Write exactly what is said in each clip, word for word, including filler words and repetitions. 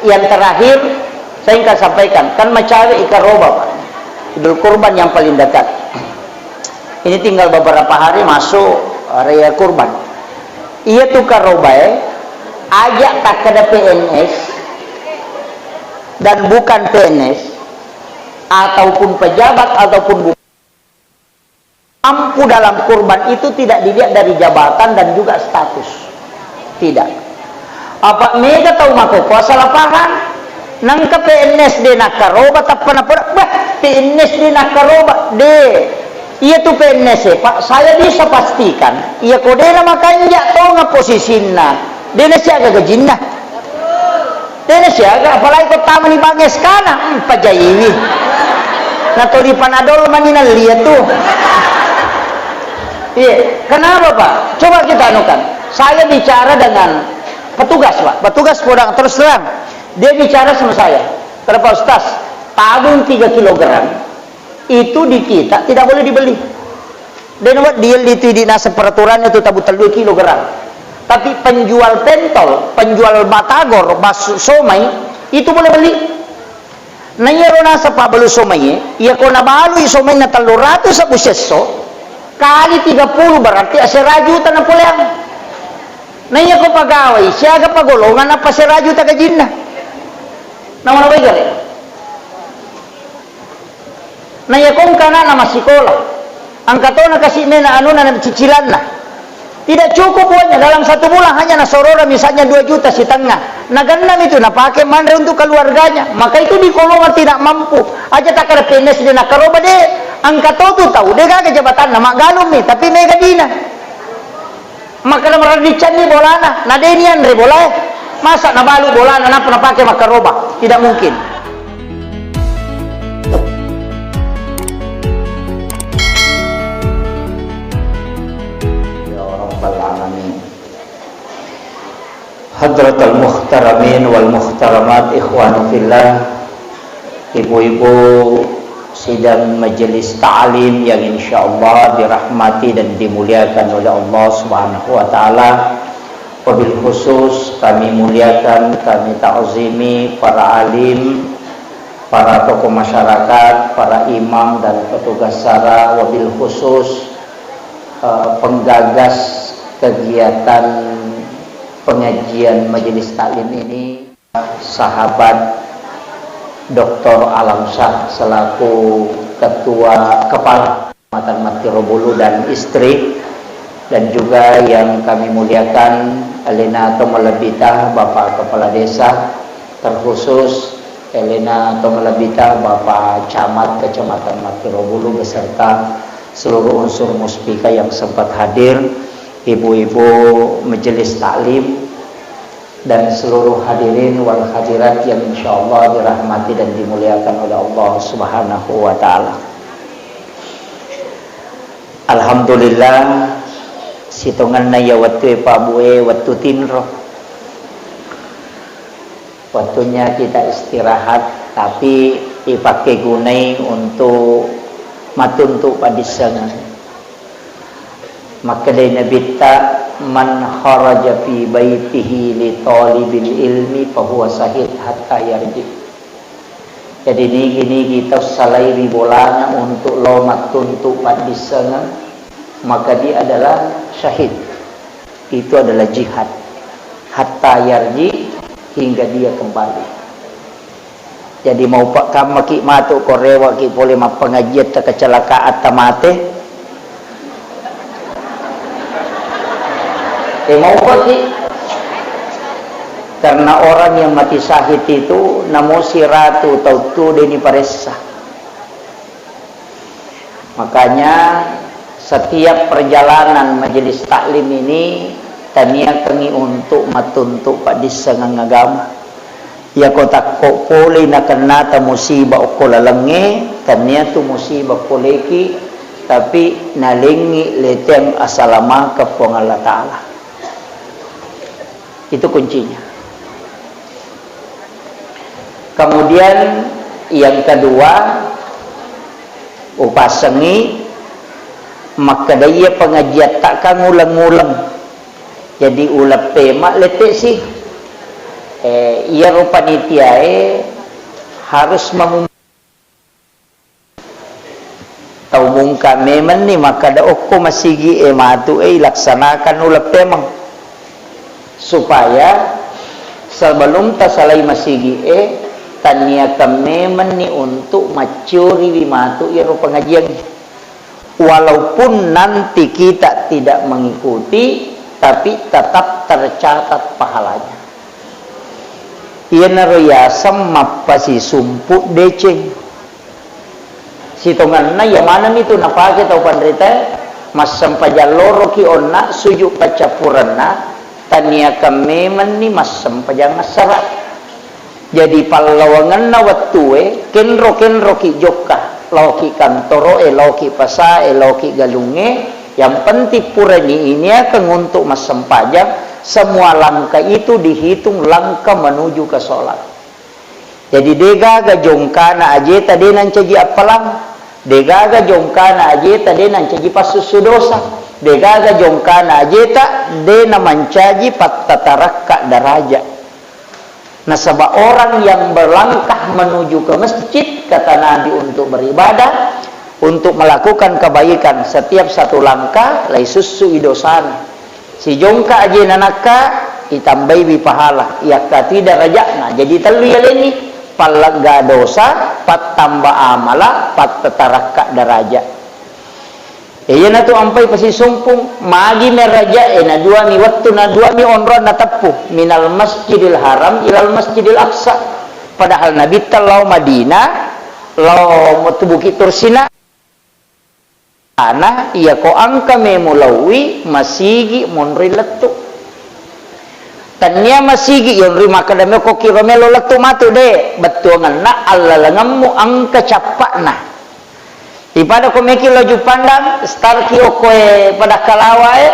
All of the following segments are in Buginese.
Yang terakhir, saya ingin sampaikan, kan macawe ikaroba, Pak. Idul Kurban yang paling dekat. Ini tinggal beberapa hari masuk raya kurban. Iya tu karobae, aja takkeda P N S dan bukan P N S, ataupun pejabat, ataupun bu-, mampu dalam kurban itu tidak dilihat dari jabatan dan juga status. Tidak. Apa mega tau makkokkoe salah paham? Nangka P N S de nakkaroba tappa napoda, "Bah, P N S de nakkaroba." De. Iya tu P N S e, Pak, saya bisa pastikan, iya ko de na makanja tonga posisinna, de na siaga gajinna. De na siaga, apalagi ko tamani bank S K na, hmm, pajaiwi. Na toli Panadol mani nallia tu. Iya, kenapa, Pak? Coba kita anukan. Saya bicara dengan petugas, Pak. Petugas podang terus terang. Dia bicara sama saya. Kata, "Pak Ustaz, tabung tiga kilogram itu di kita tidak boleh dibeli." De na wedding itu idi naseng peraturan itu tabung tellu kilogram. Tapi penjual pentol, penjual batagor, basu somai, itu boleh beli. Na iyaro naseng pabbalu somai, iya ko nabalui somainna tellu ratu sebbu sesso, kali tiga puluh berarti asera juta napoleang. Na iya ko pagawai, siaga pagolongan apa asera juta gajinna? Nama nabai gare? Na iya ko engka anakna massikola, engka tona kasi mena anuna na cicilanna. Tidak cukup uangnya, dalam satu bulan hanya nasorora misalnya dua juta setengah. Nagannami itu napake manre untuk keluarganya. Maka itu di golongan tidak mampu. Aja takkeda P N S de nakkaroba de, engka to tu tau, de gaga jabatanna, maggalummi, tapi mega dina. Makkeda maraddicanni bolana, na de nianre bolae. Masa nabalu bolana nappa napake makkaroba? Tidak mungkin. Ya Rabbal Alamin. Hadratal muhtaramin wal muhtaramat, ikhwani fillah, ibu-ibu sidang majelis ta'lim yang insyaallah dirahmati dan dimuliakan oleh Allah Subhanahu wa Ta'ala. Wabil khusus kami muliakan, kami ta'zimi para alim, para tokoh masyarakat, para imam dan petugas sara, wabil khusus, eh, penggagas kegiatan pengajian majelis taklim ini, sahabat Doktor Alamsyah selaku ketua, kepala Kecamatan Mattirobulu dan istri, dan juga yang kami muliakan, alena to malebbita Bapak Kepala Desa, terkhusus alena to malebbita Bapak Camat Kecamatan Mattirobulu beserta seluruh unsur Muspika yang sempat hadir, ibu-ibu majelis taklim, dan seluruh hadirin wal hadirat yang insyaallah dirahmati dan dimuliakan oleh Allah Subhanahu wa Ta'ala. Alhamdulillah, sitongenna iya wettue, Pak, Bu e, wettu tinro. Waktunya kita istirahat, tapi ipakkegunai untuk matuntu paddissengeng. Makkedai Nabitta, "Man kharaja fi baitihi li talibil ilmi fahuwa syahid hatta yarji." Jadi, nigi-nigi tau salaiwi bolana untuk lao mattuntu paddissengeng, maka dia adalah syahid. Itu adalah jihad. Hatta yarji, hingga dia kembali. Jadi, mau pakkammaki matu ko rewaki pole mappengajiatta kecelakaan tamate? Eh, mau paki? Karena orang yang mati syahid itu namosi ratu tau tu deni paressa. Makanya, setiap perjalanan majelis taklim ini taniakengngi untuk matuntu paddissengeng agama. Iyako takko polei nakennata musibah okko lalengnge, tennia tu musibah poleki, tapi nalengngi leteng asalamakeng Puang Allah Ta'ala. Itu kuncinya. Kemudian yang kedua, upasengi makkedaiya pengajiatta kan uleng-uleng. Jadi uleng pema lette'si. Eh, iyaro panitiae harus mengum-, tau mungka memenni makkada okko masigi e matu e ilaksanakan uleng pemeng. Supaya sebelum tasalai masigi e, taniakan memenni untuk maccuriwi matu iyaro pengajian. Walaupun nanti kita tidak mengikuti, tapi tetap tercatat pahalanya. Iyanaro yaseng mappasisumpu deceng. Sitongenna iya manenni tu napake tau panritae, massempajang loroki onna sujud paccappurenna, taniakan memenni massempajang assara. Jadi pallawangenna wettue, kenro-kenroki jokka, laoki kantoroe, laoki pasae, laoki galungnge, yang penting purani iniakeng untuk massempajang, semua langkah itu dihitung langkah menuju ke sholat. Jadi degaga jongkana ajeta de nancaji appalang, degaga jongkana ajeta de nancaji passussu dosa, degaga jongkana ajeta de namancaji pattatarakka daraja. Nasaba orang yang berlangkah menuju ke masjid, kata Nabi, untuk beribadah, untuk melakukan kebaikan, setiap satu langkah laisussui dosana. Sijongka ajena nakka, itambaiwi pahala, iyakkatui daraja'na. Jadi tellu yalenni, pallegga dosa, pattamba amala, pattatarakka daraja. Iyanatu ampai pasisumpung, magi meraja e, naduami wettu, naduami onrong nateppu, minal masjidil haram ilal masjidil aqsa. Padahal Nabitta lao Madinah, lao metu Bukit Tursina, ana iyako angka memu lauwi masigi monri lettu. Tannia masigi yonri makkada meko kiro melo lettu matu de, bettuangenna allalengemmu angka cappa'na. Ipada ko meki laju pandang, starki okkoe pada kalawae,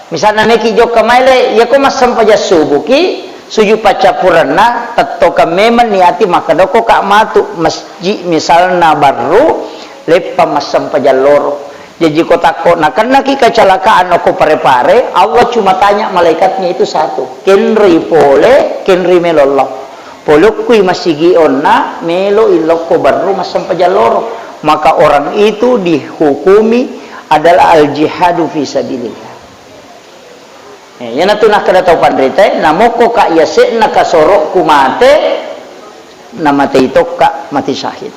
misalna meki jokka maile, yako massempajang subuki, suju paccappurenna, tettokeng memeng niati makkada ko ka matu masjid misalna barru, leppa massempajang loro. Jaji ko takko nakennaki kecelakaan okko Pare-Pare, Allah cuma tanya malaikatnya itu satu, kenroi pole, kenroi melo lao. Polokkui masigi onna, melo illokko barru massempajang loro. Maka orang itu dihukumi adalah al-jihadu fi sabilillah. Eh, iyanatu nakkeda tau panritae, namokko ka yase'na kasorokku mate, namatei tokka mati syahid.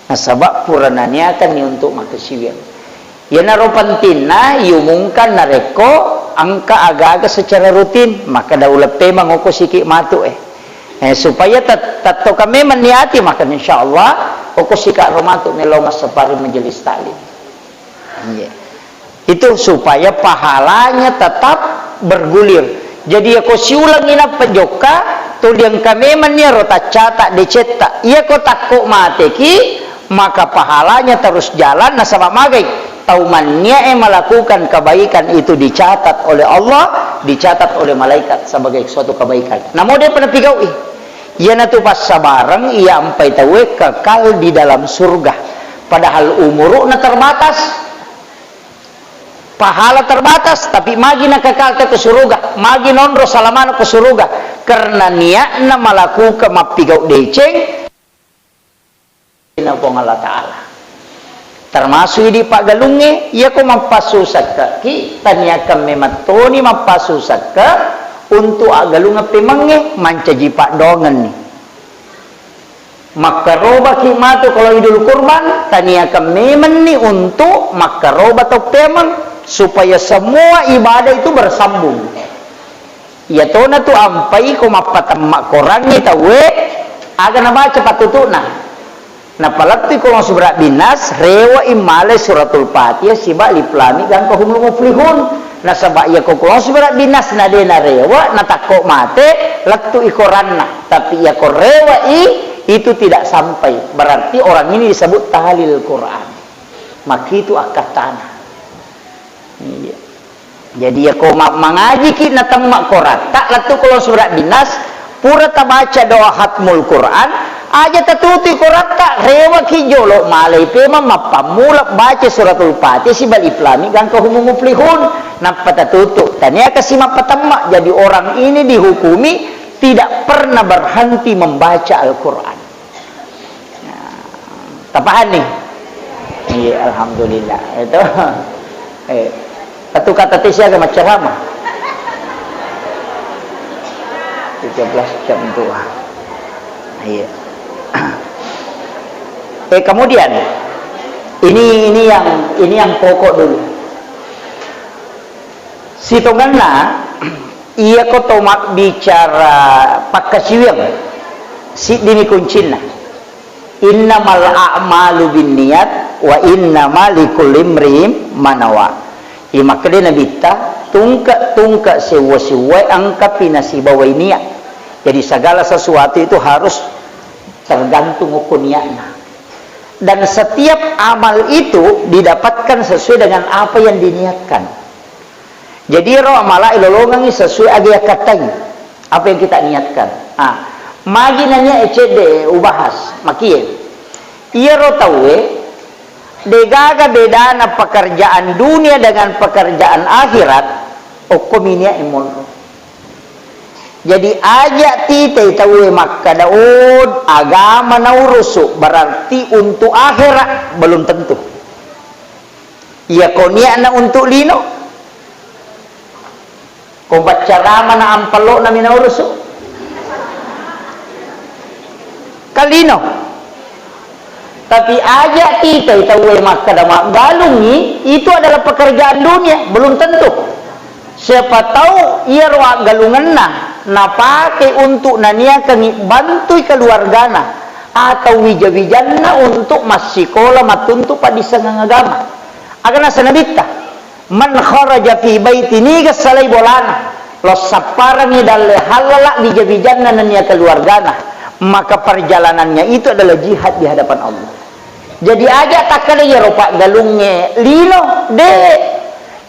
Nasaba pura naniakanni untuk makkasiwiang. Iyanaro pentingna yumungkan narekko engka aga-aga secara rutin, makkeda uleng pemeng okko siki matu e. Eh, supaya tet-, tettokeng memeng niati, maka insyaallah okko sika ro matu melo massapari majelis taklim. Iya. Itu supaya pahalanya tetap bergulir. Jadi, yako siulengngi nappa jokka, tuli engka memang iyaro taccata decetta. Iyako takko mateki, maka pahalanya terus jalan. Nasaba magai? Tau manniae melakukan kebaikan itu dicatat oleh Allah, dicatat oleh malaikat sebagai suatu kebaikan. Namo depa napigau'i. Iyanatu passabareng iya ampai tauwe kekal di dalam surga. Padahal umuru'na terbatas. Pahala terbatas, tapi magi nakekal ke suruga, magi nonro salamana ke suruga, karena niatna malakukan mappigau deceng na Puang Allah Ta'ala. Termasuk idi paggalungnge, iyako mappasusakkeki, taniakan memettoni mappasusakke untuk aggalungnge pemengnge, mancaji paddoangenni. Makkarobaki matu kalau Idul Kurban, taniakan memenni untuk makkaroba tau pemeng, supaya semua ibadah itu bersambung. Iyatona tu ampai ko mappatemma korangngi tauwe, aga nabaca pattutu'na. Napalettui ko langsung berat binas, rewa immale suratul Fatihah siba liflami gangka humul muflihun. Nasaba iyako ko langsung berat binas na de narewa, natakko mate, lettu i koranna. Tapi iyako rewa i, itu tidak sampai. Berarti orang ini disebut tahlil Quran. Makitu akkattana. Iya. Jadi, iyako ma-, mangajiki natemma koratta, lettu ko langsung berat binas, pura tabaca doa hatmul Quran, aja tatutui koratta, rewaki jolo malai pemeng mappammula baca suratul Fatihah siba liflami gangka humul muflihun, nappa tatutu. Tania kasi mappatemma. Jadi, orang ini dihukumi tidak pernah berhenti membaca Al-Quran. Nah, tapahanni? Iya, alhamdulillah. Itu. Eh, satu kata tesi aga maccarama. Tiga belas jam tua. Iya. Eh, kemudian ini ini yang ini yang pokok dulu. Sitongenna, iyako to mabbicara pakkasiwiang, siddimi kuncinna. Innamal a'malu binniyat wa innama likulli imri'in ma nawa. Iya makkeda Nabitta, tungke-tungke sewwa-sewwae engkapi nasibawai niat. Jadi segala sesuatu itu harus tergantung uku niatna. Dan setiap amal itu didapatkan sesuai dengan apa yang diniatkan. Jadi ro amala ilolongengi sesuai aga yakkatai apa yang kita niatkan. Ah, magi nanya E C D ubahas, makie. Iyaro tauwe degaga bedana pekerjaan dunia dengan pekerjaan akhirat, okko minia emonro. Jadi aja titai tauwe makkada, "Oh, agama naurusu, berarti untuk akhirat." Belum tentu. Iya ko niatna untuk lino, ko baccarama na ampalokna mi naurusu, kan lino. Tapi aja titai tauwe makkada maggalungi, itu adalah pekerjaan dunia, belum tentu. Siapa tahu iyaro aggalungenna napake untuk naniakangi bantui keluargana atau wija-wijanna untuk massikola mattuntu paddisengeng agama. Aga nasa Nabitta, "Man kharaja fi baiti," niga salai bolana, lo sapparangi dalle hallala wija-wijanna nennia keluargana, maka perjalanannya itu adalah jihad di hadapan Allah. Jadi aja takkada iyaro paggalungnge lino, de.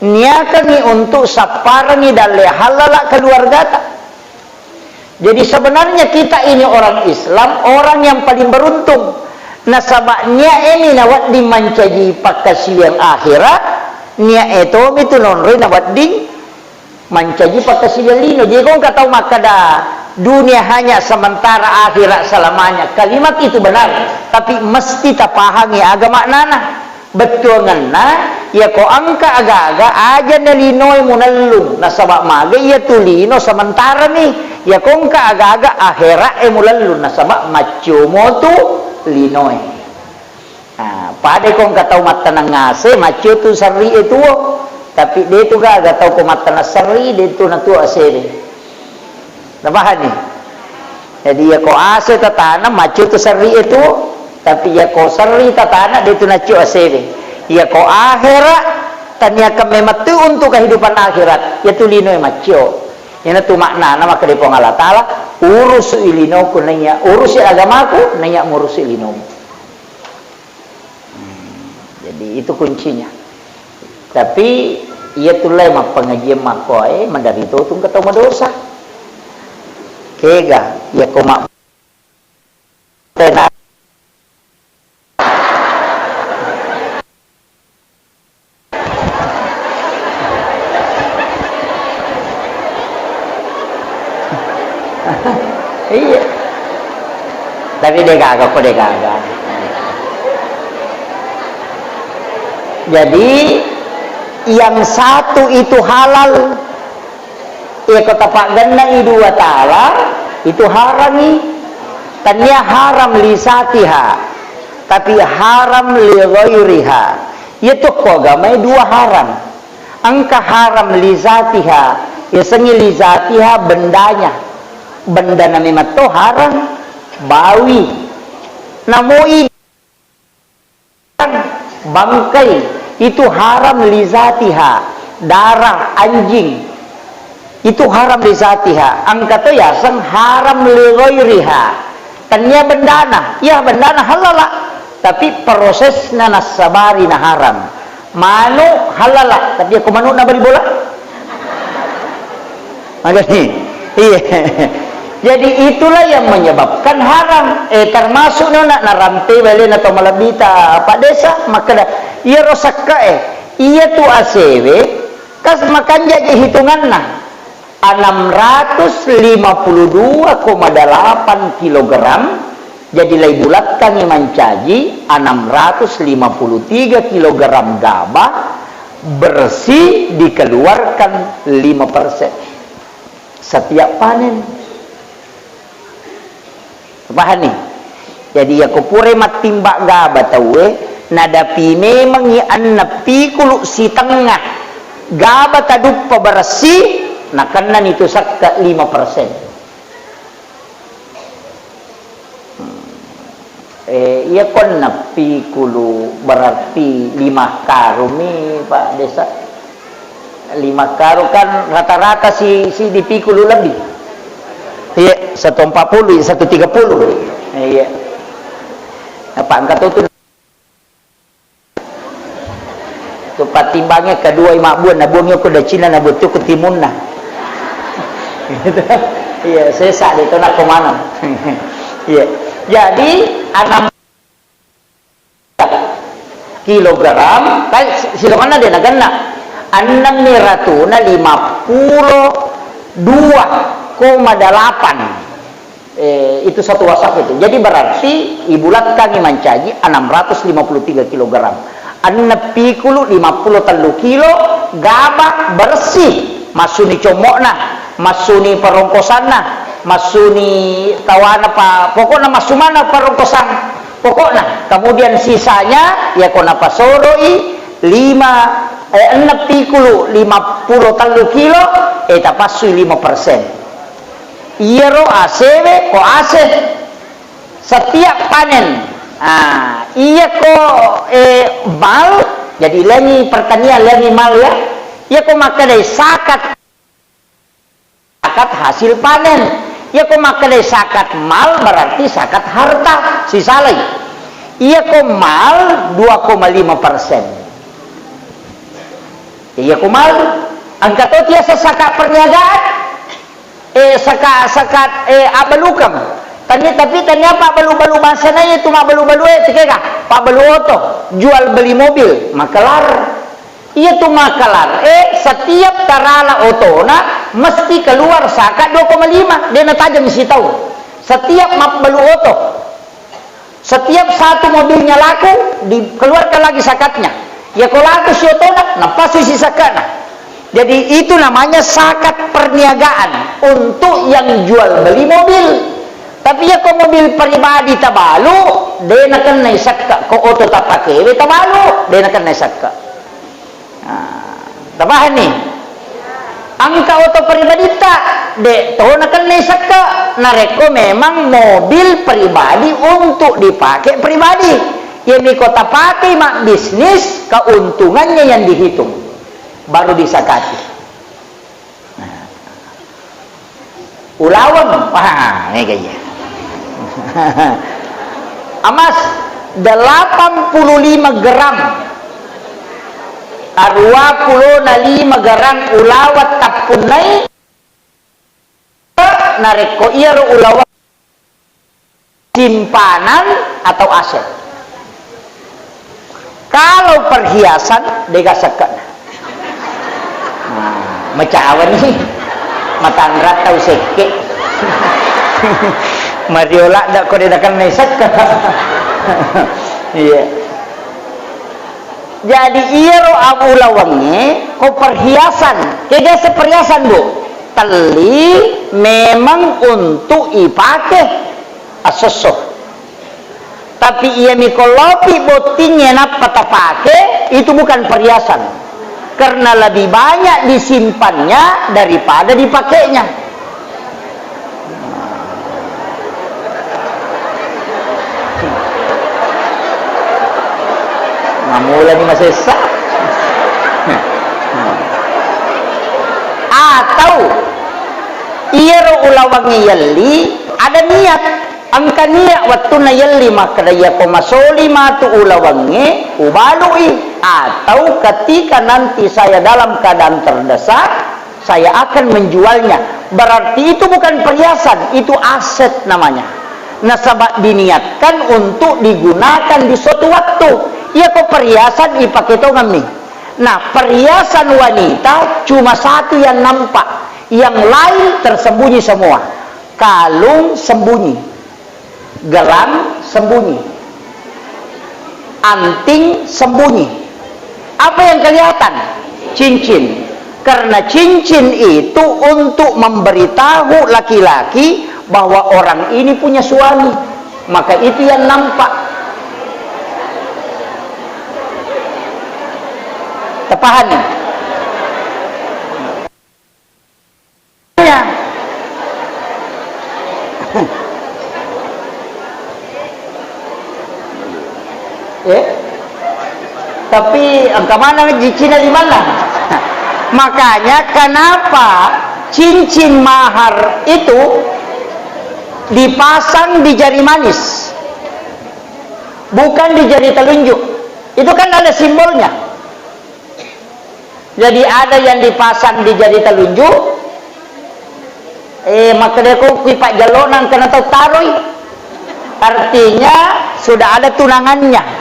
Niakangi untuk sapparangi dalle hallala keluargata. Jadi sebenarnya kita ini orang Islam, orang yang paling beruntung. Nasaba niae mi nawedding mancaji pakkasiwiang akhirat, niae tomi tu nonroi nawedding mancaji pakkasiwiang lino. Jadi ko engka tau makkada dunia hanya sementara, akhirat selamanya. Kalimat itu benar, tapi mesti tapahangi aga maknana. Bettuangenna, yako engka aga-aga aja na linoe munellung, nasaba maga iyatu lino sementara mi. Yako engka aga-aga akhera e mulellung, nasaba maccio motu linoe. Nah, pada ko engka tau mattaneng ase, maccio tu serri e tuo. Tapi de tu gaga tau ko mattaneng serri, de tu natuo ase de. Napahani? Jadi, yako ase tataneng, maccio tu serri e tuo, tapi yako serri tataneng, de tu naccio ase de. Yako akhera, taniakan memang tu untuk kehidupan akhirat, yatu lino e maccio. Iyana tu maknana makkeda Puang Allah Taala, "Urusu i linoku naiya, urusi agamaku naiya murusi linomu." Hmm, jadi itu kuncinya. Tapi iya tullai mappangajian makkoe, maderri to tungke tau madosa. Kega, iya ko ma-, tena. Iya. Tapi de gaga, ko de gaga. Jadi, yang satu itu halal, iya ko tapaggenna i dua taala, itu harami. Tania haram li zatiha, tapi haram li ghairiha. Iya tokko agamae dua haram. Engka haram li zatiha, yasengnge li zatiha bendanya. Bendana memang to haram, bawi. Namoi bangkai, itu haram li zatiha, darah anjing. Itu haram li zatiha. Engka to yaseng haram li ghairiha. Tania bendana, iya bendana halala, tapi prosesna nassabari na haram. Manu halala, tapi ko manu na bali bola? Magani? Iya. Jadi itulah yang menyebabkan haram. Eh, termasuk nona narampe bale na to malebita Pak Desa, makkeda, iya ro sakka e, iya tu asewe, kas makanja je hitunganna. enam ratus lima puluh dua koma delapan kilogram, jadi laibulatkangngi mancaji enam ratus lima puluh tiga kilogram gabah bersih dikeluarkan lima persen setiap panen. Pahani? Jadi, iyako pura mattimba gaba tauwe, nadapi memengngi enneng pikulu sitengnga gaba taduppa bersih, nakennani tu sekke lima persen. Eh, iya ko enneng pikulu berarti lima karung mi, Pak Desa. Lima karung kan rata-rata si, si di pikulu lebih. Iya, satu empat puluh, satu tiga puluh. Iya. Apa angkat tu? Tu pattimbangnge kedua i mabbuang, na buang ko dacina, na bottu ko timunna. Gitu. Iya, sesa de to nako maneng. Iya. Jadi, enam kilogram, kan si-, silokanna de nagenna. Enam ratuna lima puluh dua koma delapan. Eh, itu satu wasak itu. Jadi berarti ibulatkangngi mancaji enam ratus lima puluh tiga kilogram. Enneng pikulu lima puluh tellu kilo gaba bersih. Massuni commo'na, massuni parongkosanna, massuni tawana pa, pokokna massumana parongkosan. Pokokna, kemudian sisanya, ya ko napasoroi lima, eh, enneng pikulu lima puluh tellu kilo, eh, tapassui lima persen. Iyaro asewe ko ase setiap panen. Ah, iya ko, eh, mal, jadi lengi pertanian, lengi mal ya. Iya ko makkedai sakat, sakat hasil panen. Iya ko makkedai sakat mal berarti sakat harta. Sisalai. Iya ko mal dua koma lima persen. Iya ko mal. Engka to tiasa sakat perniagaan. Eh, saka-, sakat, eh, abbalukeng. Tani, tapi tani apa balu-balu bahasana itu mabbalu-balu, eh, tikega? Pabbalu oto, jual beli mobil, makelar. Iya tu makelar, eh, setiap tarala otona mesti keluar sakat dua koma lima, de natajeng sitau. Setiap mabbalu oto. Setiap satu mobilnya laku, dikeluarkan lagi sakatnya. Ya ko laku si otona, napasui si sakatna. Jadi itu namanya sakat perniagaan untuk yang jual beli mobil. Tapi ya ko mobil pribadi tabalu, de nakennai sakka, ko oto tapakewe tabalu, de nakennai sakka. Nah, tapahanni? Engka oto pribaditta, de to nakennai sekka, narekko memang mobil pribadi untuk dipakai pribadi. Iyami ko tapakai mabbisnis, keuntungannya yang dihitung, baru disakati. Nah. Ulaweng, wah, mega iya. Emas delapan puluh lima gram, aruwa pulona lima gram ulaweng tappunnai, narekko iyaro ulaweng simpanan atau aset. Kalau perhiasan, dega sekke'na. Nah, mecawa ni. Matanra tau sekke. Mario ladda ko de nakenna sekke. Iya. Jadi iyaro abu lawengnge ko perhiasan. Kega se perhiasan, Bu? Telli memang untuk ipake. Assosso. Tapi iyami ko lopi bottingnge nappa tapake, itu bukan perhiasan. Karena lebih banyak disimpannya daripada dipakainya. Mamulani masessa. Atau iyaro ulawangnge yelli ada niat. Engka niat wettunna yelli makkeda, "Iyako masoli matu ulawengnge, ubalu'i, atau ketika nanti saya dalam keadaan terdesak, saya akan menjualnya." Berarti itu bukan perhiasan, itu aset namanya. Nasaba diniatkan untuk digunakan di suatu waktu. Iyako perhiasan ipake tongemmi. Nah, perhiasan wanita cuma satu yang nampak. Yang lain tersembunyi semua. Kalung sembunyi, gelang sembunyi, anting sembunyi. Apa yang kelihatan? Cincin. Karena cincin itu untuk memberitahu laki-laki bahwa orang ini punya suami. Maka itu yang nampak. Terpahami? Ya. Eh? Tapi engka mana ji Cina di mana? Makanya kenapa cincin mahar itu dipasang di jari manis, bukan di jari telunjuk? Itu kan ada simbolnya. Jadi ada yang dipasang di jari telunjuk, eh, makkedako kui pajjallo nang kena tau taroi. Artinya sudah ada tunangannya.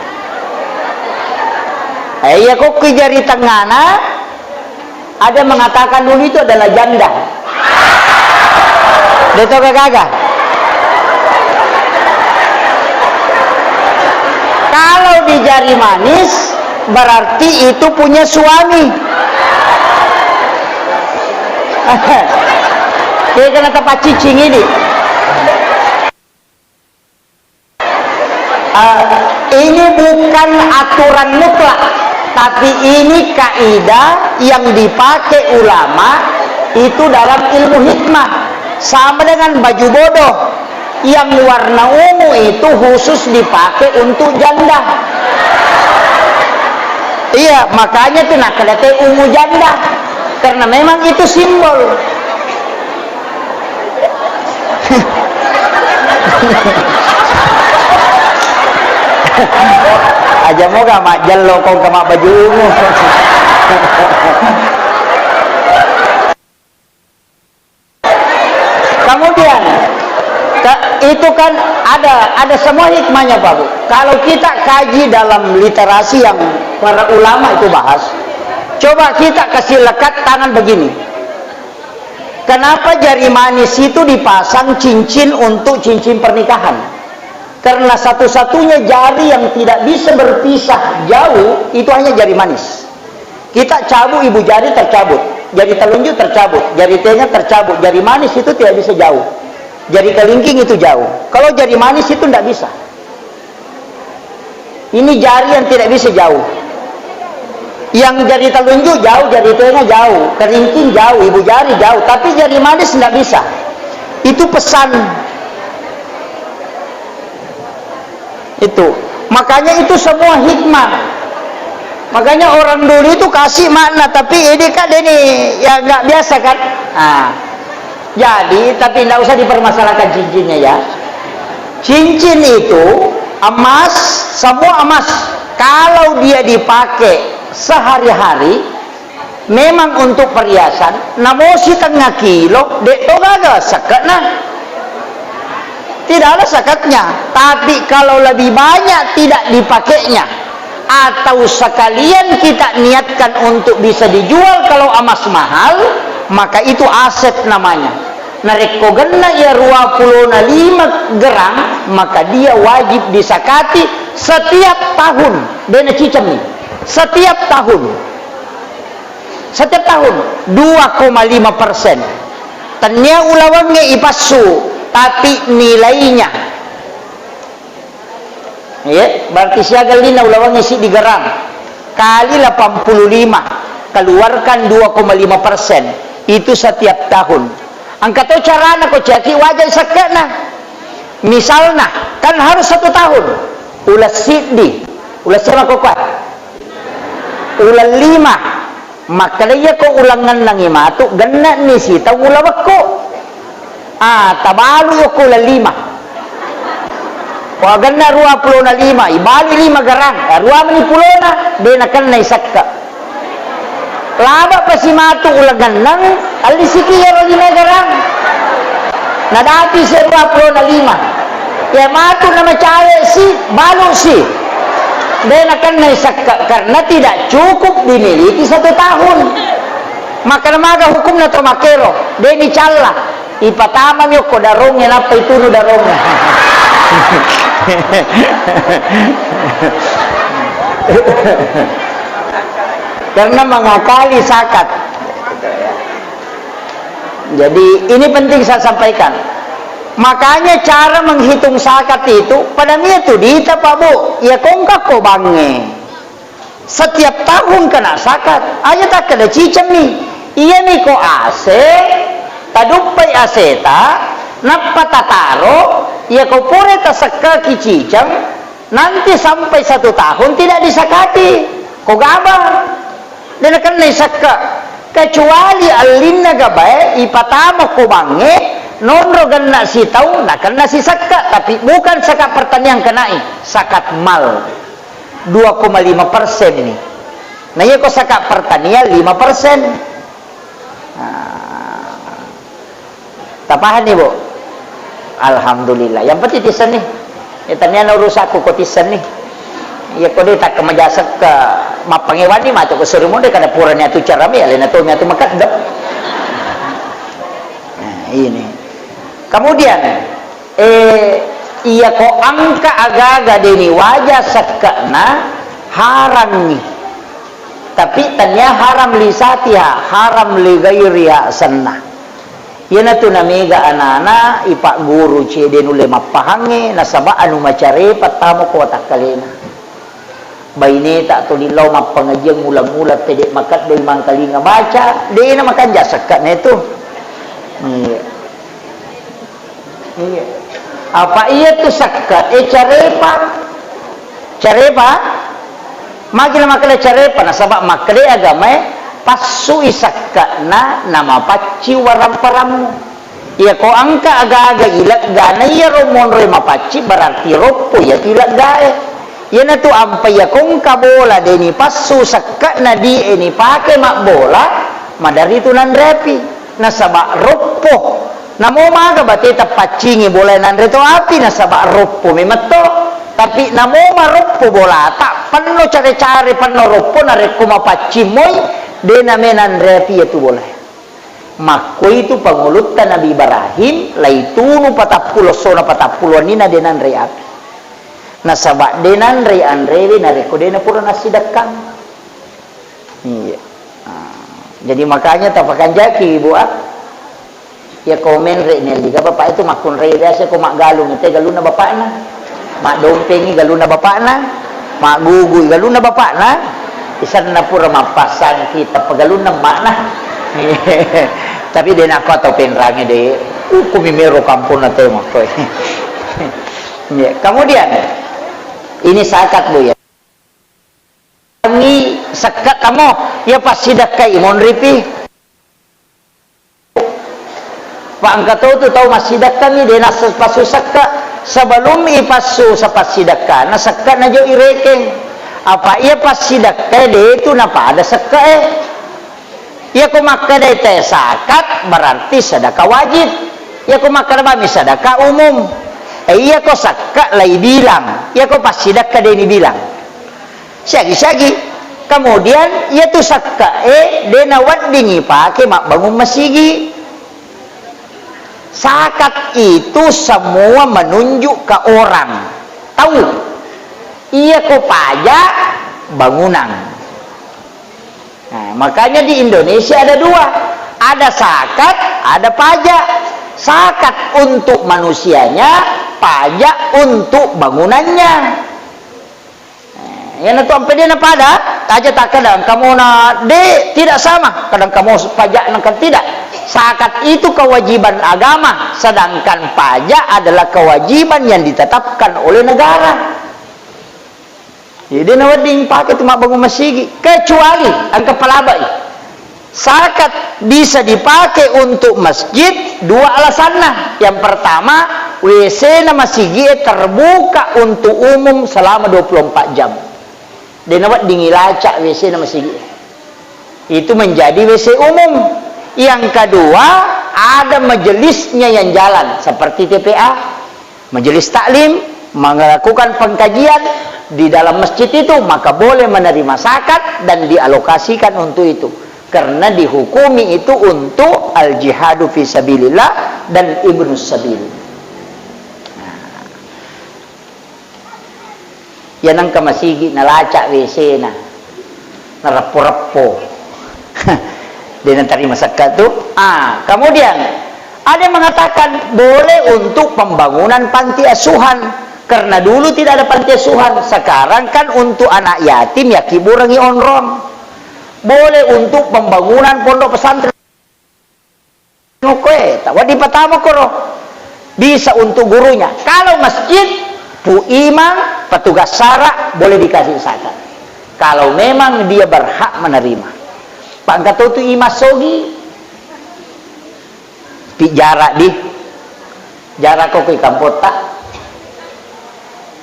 Eh, iya ko kui jari tengana, ada yang mengatakan dulu itu adalah janda. Dia tahu gak? Kalau di jari manis, berarti itu punya suami. Dia kena tempat cicing ini. Ah, ini bukan aturan mutlak, tapi ini kaidah yang dipakai ulama itu dalam ilmu hikmah. Sama dengan baju bodoh, yang warna ungu itu khusus dipakai untuk janda. Iya, makanya tuh nak ada teh ungu janda, karena memang itu simbol. Aja moga majjello ko kama baju ungu. Kemudian, ke-, itu kan ada, ada semua hikmahnya, Pak Bu. Kalau kita kaji dalam literasi yang para ulama itu bahas, coba kita kasih lekat tangan begini. Kenapa jari manis itu dipasang cincin untuk cincin pernikahan? Karena satu-satunya jari yang tidak bisa berpisah jauh itu hanya jari manis. Kita cabut ibu jari tercabut, jari telunjuk tercabut, jari tengah tercabut, jari manis itu tidak bisa jauh. Jari kelingking itu jauh. Kalau jari manis itu tidak bisa. Ini jari yang tidak bisa jauh. Yang jari telunjuk jauh, jari tengah jauh, kelingking jauh, ibu jari jauh, tapi jari manis nggak bisa. Itu pesan. Itu. Makanya itu semua hikmah. Makanya orang dulu itu kasih makna, tapi ini kan ini ya nggak biasa kan. Nah, jadi, tapi nggak usah dipermasalahkan cincinnya ya. Cincin itu emas, semua emas. Kalau dia dipakai sehari-hari, memang untuk perhiasan, namosi tengah kilo, dek to gaga seketna. Tidak ada seketnya. Tapi kalau lebih banyak tidak dipakainya, atau sekalian kita niatkan untuk bisa dijual kalau emas mahal, maka itu aset namanya. Narekko genna iya ruapulona lima gerang, maka dia wajib disakati setiap tahun. Dena cicemmi. Setiap tahun. Setiap tahun dua koma lima persen. Tennia ulawengnge ipassu, tapi nilainya. Iya, berarti siaga lina ulawengnge siddi gerang kali delapan puluh lima, keluarkan dua koma lima persen. Itu setiap tahun. Engka to carana ko caki wajai sekke'na. Misalna, kan harus satu tahun. Uleng siddi, uleng siapa ko kuat? Uleng lima. Makkeda, iyako uleng ennengngi matu, genne'ni sitaung ulawekku. Ah, tabalu yokko uleng lima. Ko agenna ruapulona lima, ibalu lima gerang. Ah, ruameni pulona, de nakennai sekke. Laba pasi matu uleng enneng, allisiki iyaro lima gerang. Nadapi se ruapulona lima. Iya matu namacawe si, balu si. De nakennai sekke karena tidak cukup dimiliki satu tahun. Makkeda maga hukumna to makkero, de' nicalla. Ipatamami okko darongnge, nappa itunu darongnge. Karena mengakali zakat. Jadi, ini penting saya sampaikan. Makanya cara menghitung zakat itu, pada mia tu dita, Pak, Bu. Ya, kongka ko bangnge. Setiap tahun kena zakat. Aja takkeda cicemmi. Iyami ko ase, taduppai aseta, nappa tataro, iya ko pura tasekkaki ciceng, nanti sampai satu tahun tidak disakati. Ko gaba. De' nakennai sekka. Kecuali allinna gabae ipatama ko bangnge, nonro genna sitaung, nakenna sisekka, tapi bukan zakat pertanian kenai, zakat mal. Dua koma lima persen ni. Nah, iya ko zakat pertanian lima persen. Nah. Tapahanni, Bu? Alhamdulillah. Yang penting tissenni. Ya, tania na urusakku ko tissenni. Iya ko de' takkamajasekka mappangewanni matu ko suri monde kada purani atu carami alena tomi atu makeddep. Nah, ini. Kemudian, eh, iya ko engka aga-aga de' ni waja sekkana harangngi. Tapi tania haram lisatiha, haram ligairiha senna. Iyanatu namega anana ipagguru cede nulle mappahangnge, nasaba anu macarepa tamo ko watakkalena. Baineta tuli lao mappangajiang mula-mula pede makeddoi mangkalinga baca, de'na makanja sekka netu. Iya. Iya. Apa iya tu sekka, eh, carepa. Carepa? Magi na makkeda carepa, nasaba makkeda agamae, passui sekka'na, namapaccing waramparammu. Iya ko engka aga-aga ilegga, na iyaro monroe mapaccing, berarti roppo iya tu ileggae. Iyanatu ampai iya ko engka bola de' ni passu sekka'na, di e ni pake mabbola, maderri tu nanrepi. Nasaba roppo. Namo maga bateta paccingi bola nanre to api, nasaba roppo memetto. Tapi namo maroppo bolata, penno care-care, penno roppo, narekko mapaccing moi, de' name nanre api iya tu bola. Makkuitu pangulutta Nabi Ibrahim, laitunu patappulo essona patappulo wenninna de' nanre api. Nasaba de' nanre anrewe narekko de' napura nassidekkang. Iya. Ah, jadi makanya tapakanjaki, Bu, ah. Ya, komen re' ni, liga bapak itu makkunrai biasa ko maggalung, te galunna bapakna. Magdompengi galunna bapakna. Maggugui galunna bapakna. Isanna pura mappassang kita pagalunna makna. Tapi de' nakko atau penrange de'. Ukumi mero kampungna temo koe. Ya, kemudian ini zakat, Bu, ya. Ni sekka tamo, iya passidekkai monripi. Pa engka to tu tau massidekkami, de' nasse-, passu sekka. Sebelum ipassu sapassidekka, na sekka najo irekeng. Apa iya passidekka de' tu napada sekka e. Iya ko makkeda te zakat, berarti sedekah wajib. Iya ko makkeda bami sedekah umum. Eh, iya ko sekka lai bilang. Iya ko passidekka de' ni bilang. Siagi-siagi. Kemudian, iya tu sekka e, de' naweddingi pake mabbangung masigi. Zakat itu semua menunjuk ke orang. Tahu? Iya ko pajak bangunan. Nah, makanya di Indonesia ada dua. Ada zakat, ada pajak. Zakat untuk manusianya, pajak untuk bangunannya. Eh, iyanatu ampe de' napada, aja takkeda engka mona de', tidak sama. Kadang kamu pajak nengka tidak. Zakat itu kewajiban agama, sedangkan pajak adalah kewajiban yang ditetapkan oleh negara. Jadi, de' nawedding pake tu mabbangun masigi, kecuali engka palabai. Zakat bisa dipakai untuk masjid, dua alasanna. Yang pertama, W C-na masigi terbuka untuk umum selama dua puluh empat jam. De' nawedding ilacak W C-na masigi. Itu menjadi W C umum. Yang kedua, ada majelisnya yang jalan, seperti T P A. Majelis taklim melakukan pengkajian di dalam masjid itu, maka boleh menerima zakat dan dialokasikan untuk itu. Karena dihukumi itu untuk al-jihadu fi sabilillah dan ibnu sabil. Ya nangka masigi nalaca W C-na, nareppo-reppo. Dia natarima sekka tu. Ah, kemudian ada yang mengatakan boleh untuk pembangunan panti asuhan. Karena dulu tidak ada panti asuhan, sekarang kan untuk anak yatim ya kiburangi onrong. Boleh untuk pembangunan pondok pesantren. Koe, tawa dipatama koro. Bisa untuk gurunya. Kalau masjid, pu imam, petugas syara, boleh dikasih zakat. Kalau memang dia berhak menerima. Pangkat tu imam sogi. Pi jara di. Jara ko ki kampotta.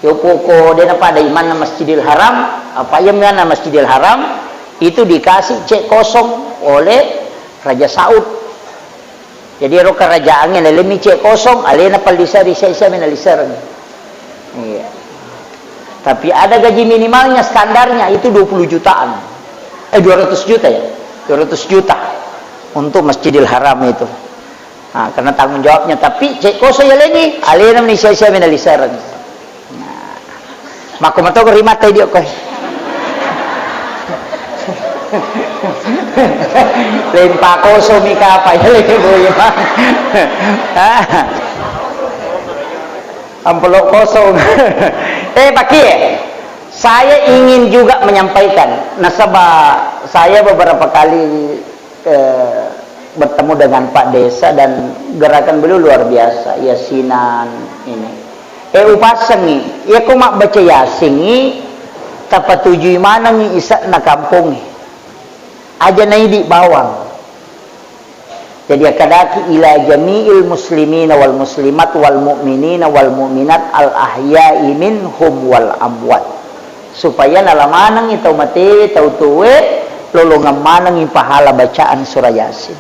Yopo ko dena pada imanna Masjidil Haram, apa iya mana Masjidil Haram, itu dikasih cek kosong oleh Raja Saud. Jadi ero kerajaannya lelemi cek kosong, alena pallisa di saya saya mena lisereng. Iya. Tapi ada gaji minimalnya, standarnya itu dua puluh jutaan. Eh, dua ratus juta ya? Dua ratus juta untuk Masjidil Haram itu. Nah, karena tanggung jawabnya, tapi cek kosong ya lengi, alena meni sia-sia mena lisereng. Nah, mako matoko rimata dia koe. Lempa kosong mi kapa ya lagi boy. Amplop kosong. Eh, pakai. Saya ingin juga menyampaikan, nasaba saya beberapa kali, eh, bertemu dengan Pak Desa dan gerakan beliau luar biasa, yasinan ini. Eh, upasengi, iya ko mabbaca yasingi, tapatujui manengi isa'na kampongi. Aja naidi bawang. Jadi akkadaki ila jami'il muslimina wal muslimat wal mu'minina wal mu'minat al ahya'i minhum wal amwat. Supaya nala manengngi tau matewe, tau tuwe, lolongeng manengngi pahala bacaan surah Yasin.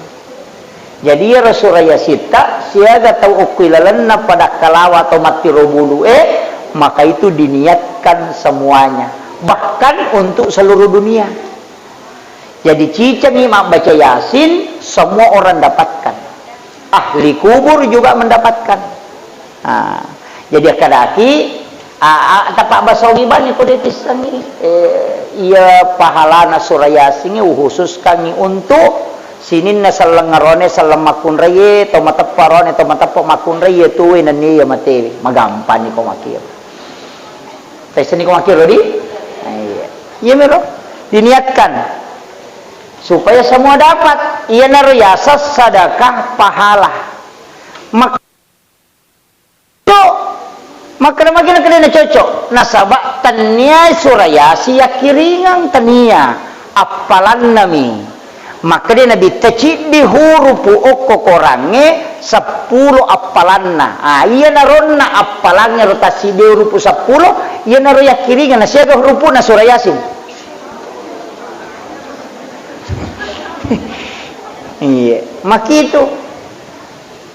Jadi iyaro surah Yasitta siaga tau okko ilalenna pada kalawa atau mattiro bulu'e, maka itu diniatkan semuanya. Bahkan untuk seluruh dunia. Jadi cicengi mabbaca Yasin, semua orang dapatkan. Ahli kubur juga mendapatkan. Nah, jadi akkadaki, a, a, tapabbasogi bani ko depissengi, eh, iya pahalana surah Yasin uhususkangi untuk sininna selleng arone, selleng makkunraie, to mateppa arone, to mateppa makkunraie tuwe nennia iya matewe. Magampani ko makkiro. Tessenni ko makkiro di? Nah, iya. Iya mero. Diniatkan supaya semua dapat. Iyanaro yaseng sedekah pahala. Mak-, cocok. Makkeda-makkeda kedena cocok. Nasaba tennia surah Yasin yakkiringang, tennia. Appalannami. Makkeda Nabitta, ciddi hurupu okko Korangnge seppulo appalanna. Ah, iyanaronna appalangnge ro tassiddi hurupu seppulo, iyanaro yakkiringa nasiaga hurupu'na surah Yasin. Iya, makitu.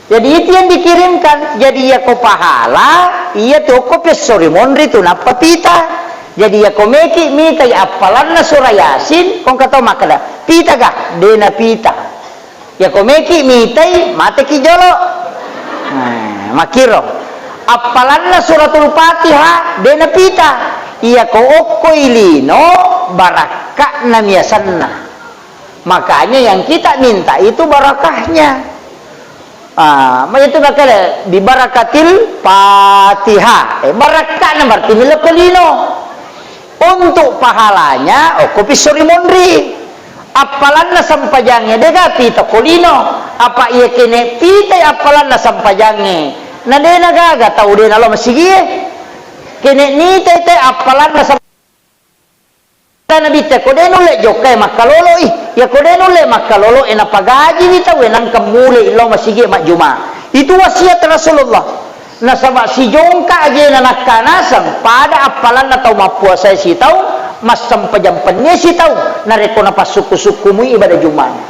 Jadi itu yang dikirimkan. Jadi iya ko pahala, iya tu okko pessori monri tu nappa pita. Jadi iya ko meki mitai appalanna surah Yasin, kong katau makkeda, pita ga? Dena pita. Iya ko meki mitai, mateki jolo. Nah, makkiro. Appalanna suratul Fatihah, dena pita. Iya ko okko ilino, barakka'na miasanna. Makanya yang kita minta itu barakahnya. Ah, ma itu makkeda, "Bi barakatil Fatihah." Eh, barakka'na berarti milokko lino. Untuk pahalanya, okko pissori monri. Appalanna sempajangnge, dega pita ko lino. Apa iya kene pitai appalanna sempajangnge. Na dena gaga tau dena lo masigie. Kene nitai te appalanna sem- Nabitta, ko de nulle jokkai makkaloloi. Iya ko de nulle makkalolo, e napagajiwi tau, e nangka mule illau masigi majjuma. Itu wasiat Rasulullah. Nasaba sijongka ajena nakkanaseng, pada appalanna tau mappuasai sitaung, massempajang pennie sitaung, narekko napassukku-sukkumui ibadah Juma'na.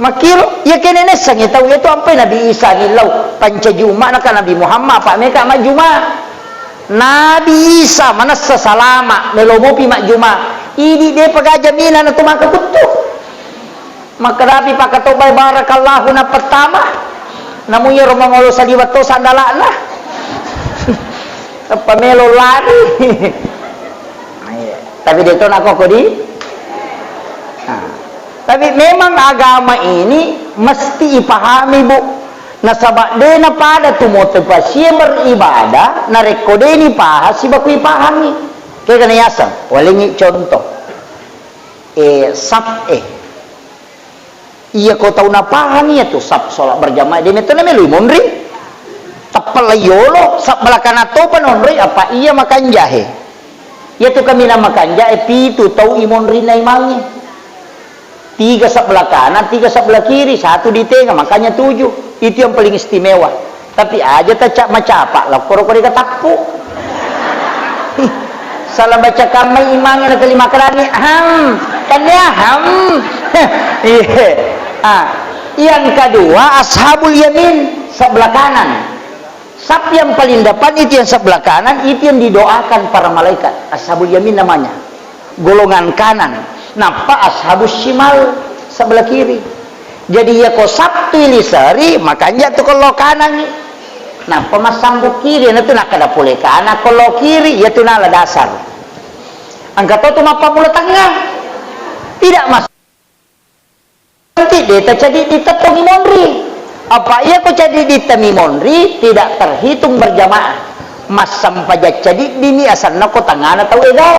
Makkiro, iya kene nessangi tau, iya tu ampai Nabi Isa nillau pancaji umma'na ka Nabi Muhammad, apa meka majjuma. Nabi Isa manessa salama, melo mopi majjuma. Idi depa gaga mina na tu maka kuttu. Makkadapi pakkatobbai barakallahu na pertama. Namu iyaro mangolo saliweng to sandala'na. Tappa melo lari. Iya. Tapi de to nako kodi. Nah. Tapi memang agama ini mesti ipahami, Bu. Nasaba de napada tu motivasie beribadah narekko de nipaha sibaku ipahangi. Kegana yaseng, walengngi contoh. Eh, sap eh. Iya ko tau napahang iya tu sap sholat berjamaah, de metto na meloi monri. Teppella yolo, sap belakana topa nonroi, apa iya makanjahe. Iya tu kaminang makanjahe, pitu tau imonri na imangnge. Tiga sebelah kanan, tiga sebelah kiri, satu di tengah, makanya tujuh. Itu yang paling istimewa. Tapi aja ta ca-, macapa, lakkoro ko de katappu. Salah baca kamma imang na kelima kerani, ham, kan ya ham. Iya. Ah, yang kedua ashabul yamin, sebelah kanan. Saf yang paling depan itu yang sebelah kanan, itu yang didoakan para malaikat. Ashabul yamin namanya. Golongan kanan. Nappa ashabus shimal sebelah kiri. Jadi iya ko saf tu iliseri, makanja tu kello kanan. Nappa massambung kiri, na tu nakkeda pole kanan, kello kiri, iya tu nala dasar. Engka to tu mappammula tengah. Tidak mas- Nanti de tacadiddi tettongi monri. Apa iya ko cadiddi temi monri tidak terhitung berjamaah. Massempajang cadiddi mi asanna ko tengana tau ega.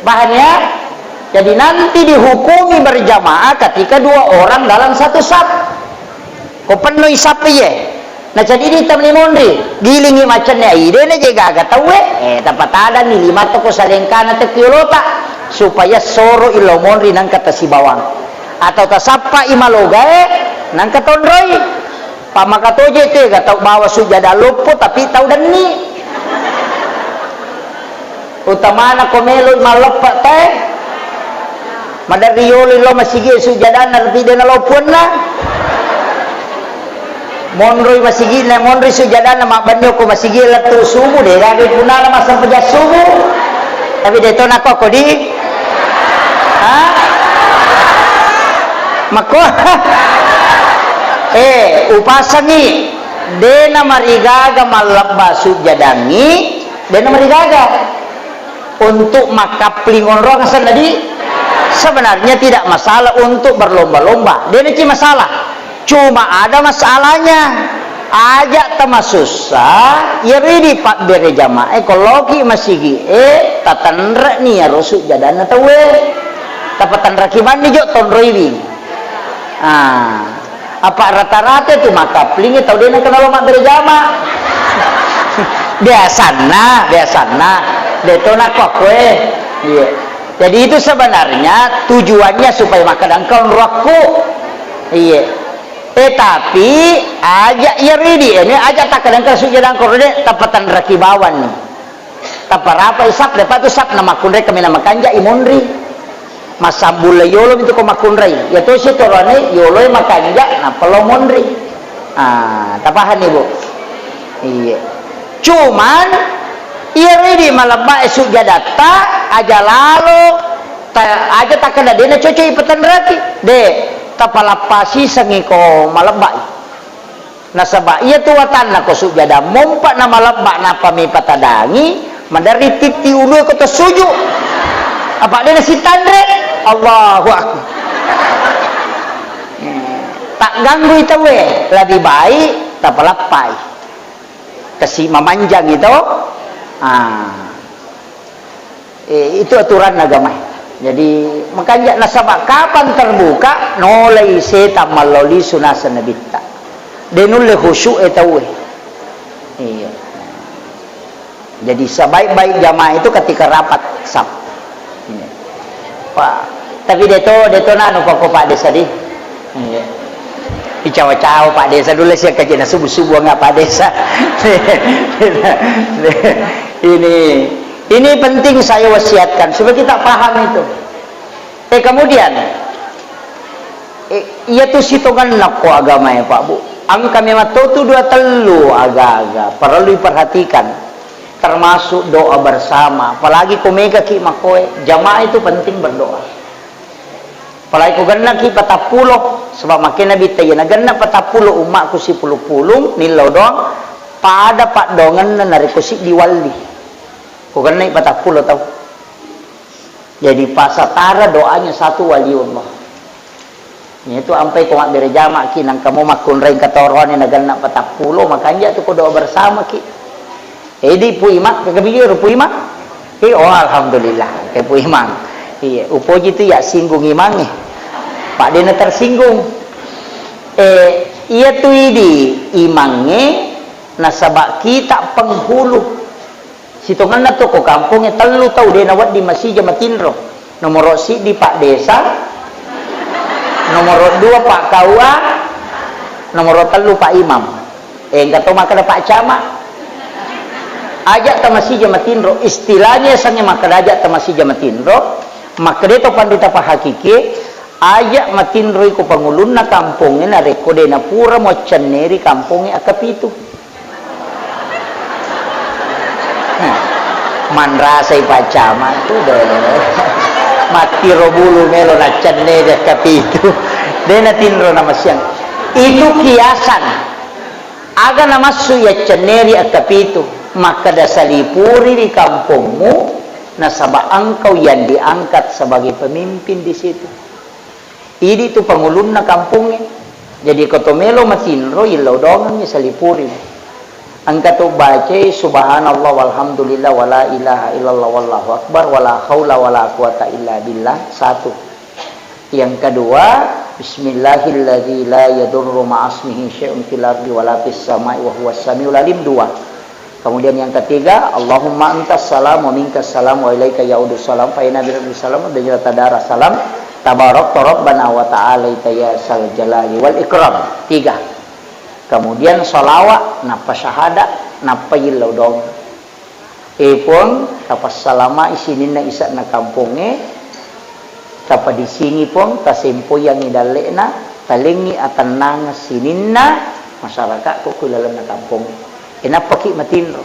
Paham ya? Jadi nanti dihukumi berjamaah ketika dua orang dalam satu saf. Ko pennoi sap iye. Na cadiddi temi monri, gilingi macenni ai, de na je gaga tauwe. Eh, tapatadanni lima toko salengkana tekki olota, supaya soro illo monri nangka tasibawang. Atau tasappa i malogae, nangka tonroi. Pamakatoje tega tau bawa sujada loppo, tapi tau denni. Utamana ko meloi malleppe te, maderri yolo lo masigi sujadanna, tapi de nalo puanna. Monroi masigina, monroi sujadanna, mabbenni ko masigi lettu subuh, de gaga punana massempajang subuh. Tapi de to nako kodi. Ha? Makko. Eh, upasangi. De namarigaga mallebba sujadangi. De namarigaga. Untuk makkapling onrong asenna di, sebenarnya tidak masalah untuk berlomba-lomba. De naci masalah. Cuma ada masalahnya. Aja tamasussa, iyaro idi pabbere jamaah, eh, ko loki masigi, eh, tatenre'ni iyaro sujjadanna tauwe. Tapatenreki manni jo tonroiwi. Ah. Apa rata-rata tu makkaplingnge tau de nengka nalo mabbere jama. Biasanna, biasanna. De to nakko koe. Iya. Jadi itu sebenarnya tujuannya supaya makkeda engka onroakku. Iya. Eh, tapi aja iya ridi, ini aja takkeda engka sujjadang koro de, tapatenreki bawang ni. Taparapai sap, depa tu sap na makkunrai kaminang makanja i monri. Massambung lai yolo mi tu ko makkunrai. Iya tosi torone yolo e makanja, nappa lao monri. Ah, tapahang ni, Bu? Iya. Cuman, iya ridi malebba e sujjadatta, aja lalo, ta-, aja takkeda de na cocok i patenreki. De, tapalappa sisengi ko malebba i. Nasaba iya tu watanna ko sujjada mompa na malebba nappa mi patadangi, maderri titti ulue ko tassuju. Apa de nasitanre? Allahu Akbar. Tagganggui tauwe, lebih baik tapalappai. Kasi mamanjang itu. Ah. Eh, itu aturan agama. Jadi, makanya nasaba kapan terbuka, nolai setan mallolisu naseng nabitta. De nulle khusyuk e tauwe. Iya. Jadi, sebaik-baik jamaah itu ketika rapat saf. Iya. Pak, tapi de to, de to nanu pako Pak Desa di. Iya. Icawa-cawa Pak Desa dulu sih, kaji na subuh-subuh nggak Pak Desa. Ini, ini penting saya wasiatkan supaya kita paham itu. Eh, kemudian, eh, iya tu sitonganna ko agama ya, Pak, Bu. Engka memang to tu dua tellu aga-aga perlu diperhatikan. Termasuk doa bersama. Apalagi ko mega ki makoe, jamaah itu penting berdoa. Apalagi ko gennaki patappulo, sebab makkeda Nabitta, iya nagenna patappulo ummakku sipulung-pulung, nillau doang, pada paddoangenna narekko siddi walli. Ko gennai patappulo tau. Jadi, pasatara doanya satu waliullah. Itu ampai ko mabbere jamaki, nangka mo makkunrai engka toroane nagenna patappulo, makanja tu ko doa bersamaki. Edi Pu Imang, kega bigi ro Pu Imang? Eh, oh, alhamdulillah, ke Pu Imang. Iya, upoji tu ya singgung imangnge. Pak dena tersinggung. Eh, iya tu idi imangnge nasaba kita penghulu. Sitongenna tu ko kampongnge tellu tau de nawedding masija matinro. Nomoro siddi Pak Desa, nomoro dua Pak K U A, nomoro tellu Pak Imam. Eh, engka to makkeda Pak Camat. Aja tamasija matinro, istilahnya yasengnge makkeda aja tamasija matinro, makkeda to pandita pahakikie, aja matinroi ko pangulunna kampongnge narekko de napura muaccenneri kampongnge akkapitu. Nah, manrasai Pak Camat tu de. Mattiro bulu melo naccenne de kapitu. De natinro namasiang. Itu kiasan. Aga namassu yaccenneri akkapitu. Makkeda salipuri ri kampongmu, nasaba engkau yang diangkat sebagai pemimpin di situ. Idi tu pangulunna kampongnge. Jadi ko to melo matinro, illau dongengngi salipuri. Engka tu bacai subhanallah walhamdulillah wala ilaha illallah wallahu akbar wala haula wala quwata illa billah. Satu. Yang kedua, bismillahilladzi la yadurru ma'asmihi syai'un fil ardi wala fis sama'i wa huwas samiul alim. Dua. Kemudian yang ketiga, Allahumma antas salam wa minkas salam wa ilaika ya'udus salam, fa inna bi rabbis salam wa bi tadara salam, tabarakta rabbana wa ta'alaita ya sal jalali wal ikram. Tiga. Kemudian salawat, nappa syahada, nappa yillau dong. Eh, Puang, tapassalamai sininna ise'na kampongnge, tapadisingi, Puang, tasempoyangi dalle'na, talengngi atennangeng sininna masyarakatku ku lalenna kampongnge. Eh, nappaki matinro.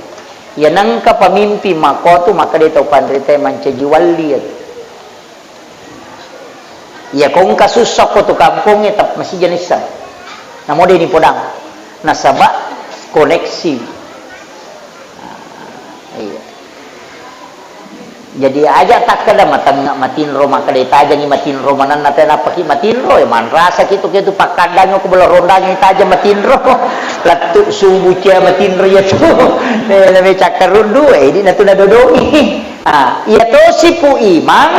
Iya nengka pamimpin makkotu, makkeda tau panritae mancaji walli iyatu. Iya, ko engka sussa ko tu kampongnge, tap-, masija naisseng. Namo de nipodang. Nasaba koneksi. Nah, iya. Jadi aja takkeda matengnga matinro, makkeda tajangi matinro manenna, te nappaki matinro, ya manrasa kitu kitu pakkadangngi ko bela rondangngi tajang matinro. Lettu subuh cia matinro ya tu. Eh, lebih cakkarundu, eh, ini natu nadodongi. Ah, iya tosi Pu Imang,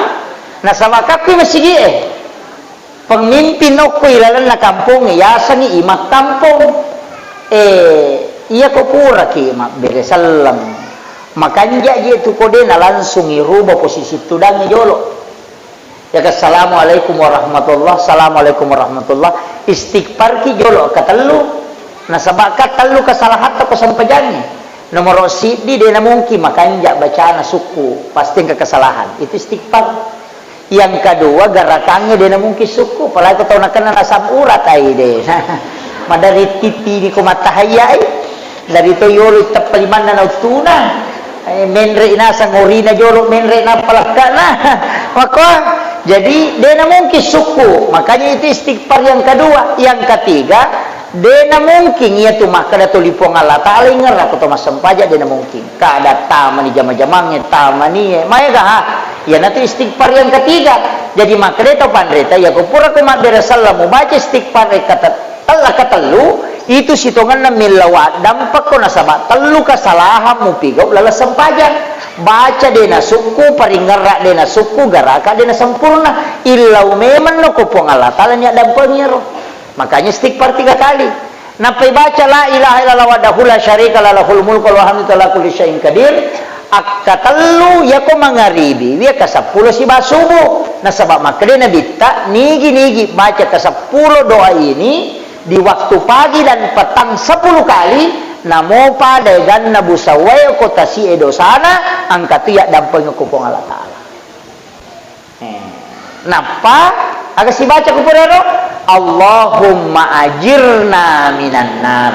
nasaba kakkui masigi'e. Pemimpin okko ilalenna kampongnge, yasengngi imang kampong. Eh, iya ko puraki mabbere selleng. Makanja je tu ko de na langsung iruba posisi tudangnge jolo. Yaka, "Assalamualaikum warahmatullah, assalamualaikum warahmatullah." Istighfarki jolo katellu. Nasaba ka tellu kesalahatta ko sempajangnge. Nomoro siddi, de na mungkin makanja bacana sukku, pasti engka kesalahan. Itu istighfar. Yang kedua, garakangnge de na mungkin sukku, apalagi ko tau nakenna asam urat, ai de. Madari titini ko mattahayyai, dari to yolo teppa limanna na uttuna. Eh, menre nasang orina jolo, menre nappa lekkana. Maka, jadi de na mungkin sukku. Makanya itu istighfar yang kedua. Yang ketiga, de na mungkin iya tu makkeda tuli Puang Allah Taala ingerra ko to massempajang, de na mungkin. Kada tamani jama-jamangnge, tamani e. Maega ha? Iyanatu istighfar yang ketiga. Jadi makkeda tau panrita, iya ko pura ko mabbere selleng mubaca istighfar e kata-, tella katellu, itu sitongenna millau addampekko nasaba tellu kesalahan mupigau laleng sempajang. Baca de na sukku, paringerra de na sukku, garaka de na sempurna. Illau memenno ko Puang Allah Taala ni addampengi ero. Makanya istighfar tiga kali. Nappai baca la ilaha illallah wahdahu la syarika lah, lahul mulku wa lahul hamdu ala kulli syai'in qadir. Akkatellu yako mangaribi, wi akkaseppulo siba subuh. Nasaba makkeda Nabitta, nigi-nigi baca keseppulo doa ini di waktu pagi dan petang sepuluh kali, namo pada eganna busawae ko tasi'e dosana, angka tu yaddampengi ko Puang Allah Taala. Eh, nappa, aga sibaca ko purero? "Allahumma ajirna minan nar."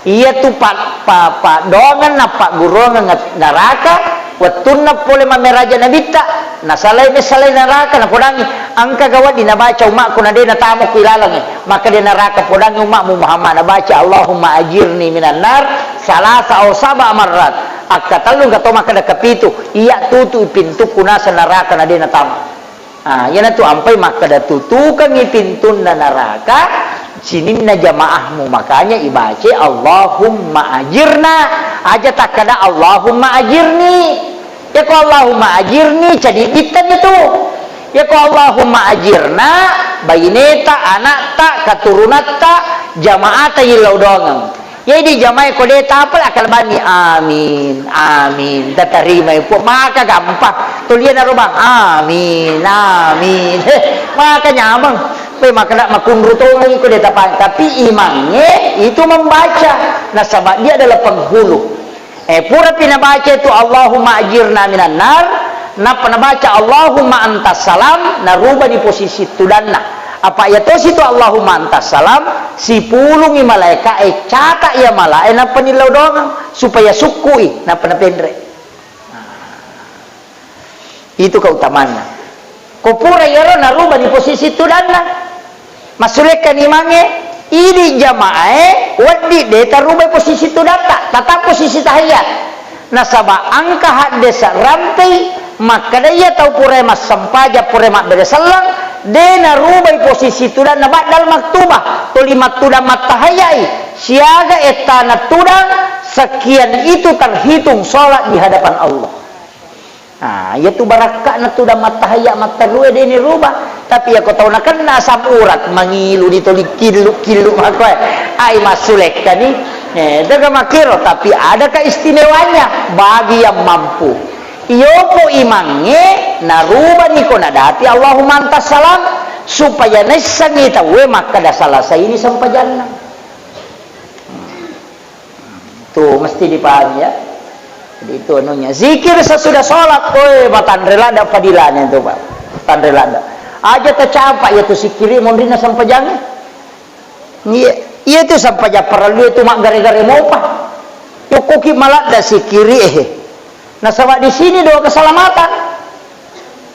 Iya tu pa-, pa-, paddoangeng na pagguruangeng naraka, Wettunna pole mammeraja Nabitta, nasalai, messalai naraka, napodangi, engka ga wedding nabaca umma'ku na de' natama ku ilalengnge, maka de' naraka, podangi umma'mu Muhammad nabaca Allahumma ajirni minan nar salasa au sab'a marrat, akkatellung ka to makkeda kapitu, iya tutu'i pintukku naseng naraka na de' natama. Ah, iyanatu ampai makkeda tutukengngi pintunna naraka sininna jamaahmu, makanya ibace Allahumma ajirna, aja takkeda Allahumma ajirni. Yako Allahumma ajirni, cadidittani tu. Yako Allahumma ajirna, baineta, anakta, katurunatta, jamaata yillau doangeng. Jadi jamae ko de' tapale, akkalebbanni, "Amin, amin, tatarimai Puang." Maka gampang. Toliana robang, "Amin, amin." Heh, maka nyameng. Pe, maka nak makunru tolong ko de' tapa-, tapi imangnge itu membaca. Nasaba dia adalah penghulu. Eh, purapi nabaca itu, "Allahumma ajirna minan nar," nappa nabaca, "Allahumma antas salam," narubani posisi tudanna. Apa iya tosi tu, "Allahumma antas salam," sipulungi malaeka'e, cata iya malae, nappa nillau doangeng, supaya sukkui, nappa napenre. Nah, itu keutamanna. Ko pura iyaro narubani posisi tudanna. Massulekkani imangnge, idi jamaah e, wedding de' tarubai posisi tudatta, tetap posisi tahiyat. Nasaba engka haddese' rampei, makkeda iya tau purae massempajang, purae mabbere selleng, de' narubai posisi tudanna ba'dal maktubah, toli mattudang mattahiyai, siaga ettana tudang, sekian itu terhitung sholat di hadapan Allah. Ah, iyatu barakka'na tudang mattahiyya matterrue de' niruba. Tapi yako tau nakenna asam urat, mangilu ditoli killu-killu makkoe. Ai massulekkani. Eh, dega makkiro, tapi ada keistimewanya bagi yang mampu. Iyopo imangnge narubani ko nadapi Allahumma antas salam, supaya naissengngi tauwe makkeda, "Selesai ini sempajanna." Tuh, mesti dipahami, ya. Jadi, itu anunya. Zikir sesudah sholat, oi, matanre ladda fadilahnya itu, Pak. Tanre ladda. Aja tacampak, ya, tu sikiri, monrina sampajang. Iya, iya, tu sampajang parellu itu mak gare-gare mopa. Cukkuki maladda sikiri, eh. Nasaba di sini doa keselamatan.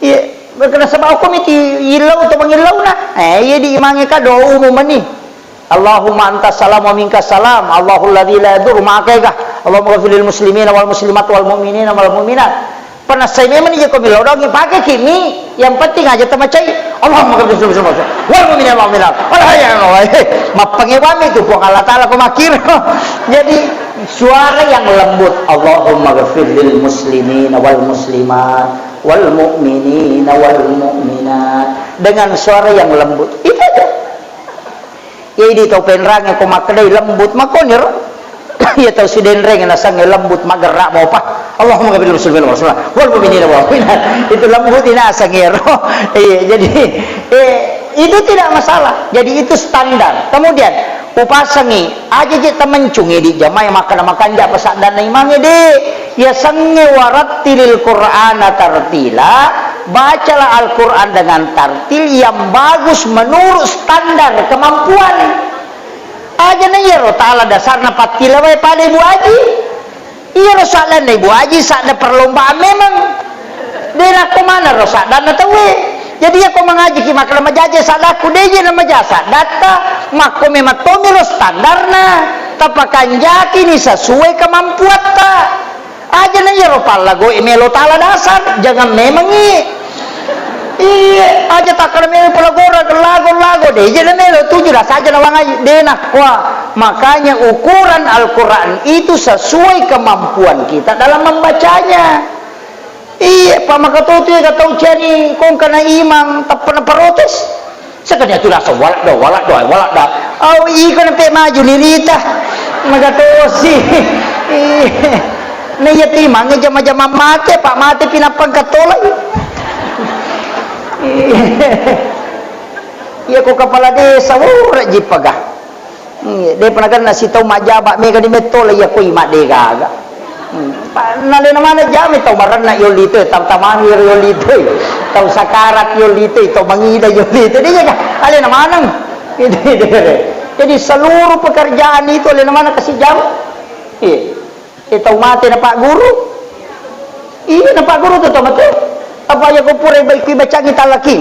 Iya, nasaba okko miti illau to mangillauna. Eh, iya di imangnge ka doa umum mani. Allahumma antas salam wa minkas salam. Allahul ladzi la yadurru ma'aka. Allahumma ghfir lil muslimina wal muslimat wal mu'minina wal mu'minat. Panassai memang ni jeko millau doang, pake kimi. Yang penting aja temacai. Allahumma ghfir lil muslimin wal mu'minat. Wal hayya wal hayya. Mappangewami tu Puang Allah Taala ko makkiro. Jadi suara yang lembut. Allahumma ghfir lil muslimina wal muslimat. Wal mu'minina wal mu'minat, dengan suara yang lembut. Itu aja. Ya, idi tau penrange ko makkedai lembut, makoniro. Ya, tau sidenreng nasange lembut, magerak mopa. Allahumma ghfir lil muslimin wal muslimat, wal mu'minina wal mu'minat. Itu lembut inasangero. Iya, jadi, eh, itu tidak masalah. Jadi, itu standar. Kemudian, upasangi, aja je tamencungi di jamaah makan-makan ja pasaddanna imange de. Yasengnge warattilil Qur'ana tartila, bacalah Al-Quran dengan tartil yang bagus menurut standar kemampuan. Aja na iyaro tala dasarna pattila wae pada Ibu Aji. Iyaro saddanna Ibu Aji sadda perlombaan memang. De nakko maneng ro saddanna tauwe. Jadi, iyako mangajiki makkeda majaje saddaku, deje na maja saddatta, makko memang tomiro standarna, tapakanjakini sesuai kemampuatta. Aja na iyaro pallagoe melo tala dasar, jangan memangi. Iya, aja takkeda melo palagora, lago, lago, deje na melo tuju dasar aja na wangaji, de nakkoa. Makanya ukuran Al-Quran itu sesuai kemampuan kita dalam membacanya. Iya, pa makatotu ega tau ciani kongkana imang, tappa naparotes. Sekali atu rasa walak do, walak do, walak do. Au iko nampe maju lirita. Magatosi. Iya. Na iya timang jama-jama mate, pa mate pinappang katolai. Iya. Iya ko kepala desa, wura jipaga. Iya, de pernah kan nasi tau majaba mega di mettola iya koi madde gaga. Hmm. Pa-, nalena mana jami tau marenna yolli te, tau tamani yolli te, tau sakarat yolli te, tau mangida yolli te. Dia jaga alena maneng. Jadi seluruh pekerjaan itu alena mana kasih jam. Iya. Eh, tau mate na Pak Guru? Iya, napagguru tu to mate. Apa iya ko pura baikku bacangi talaki.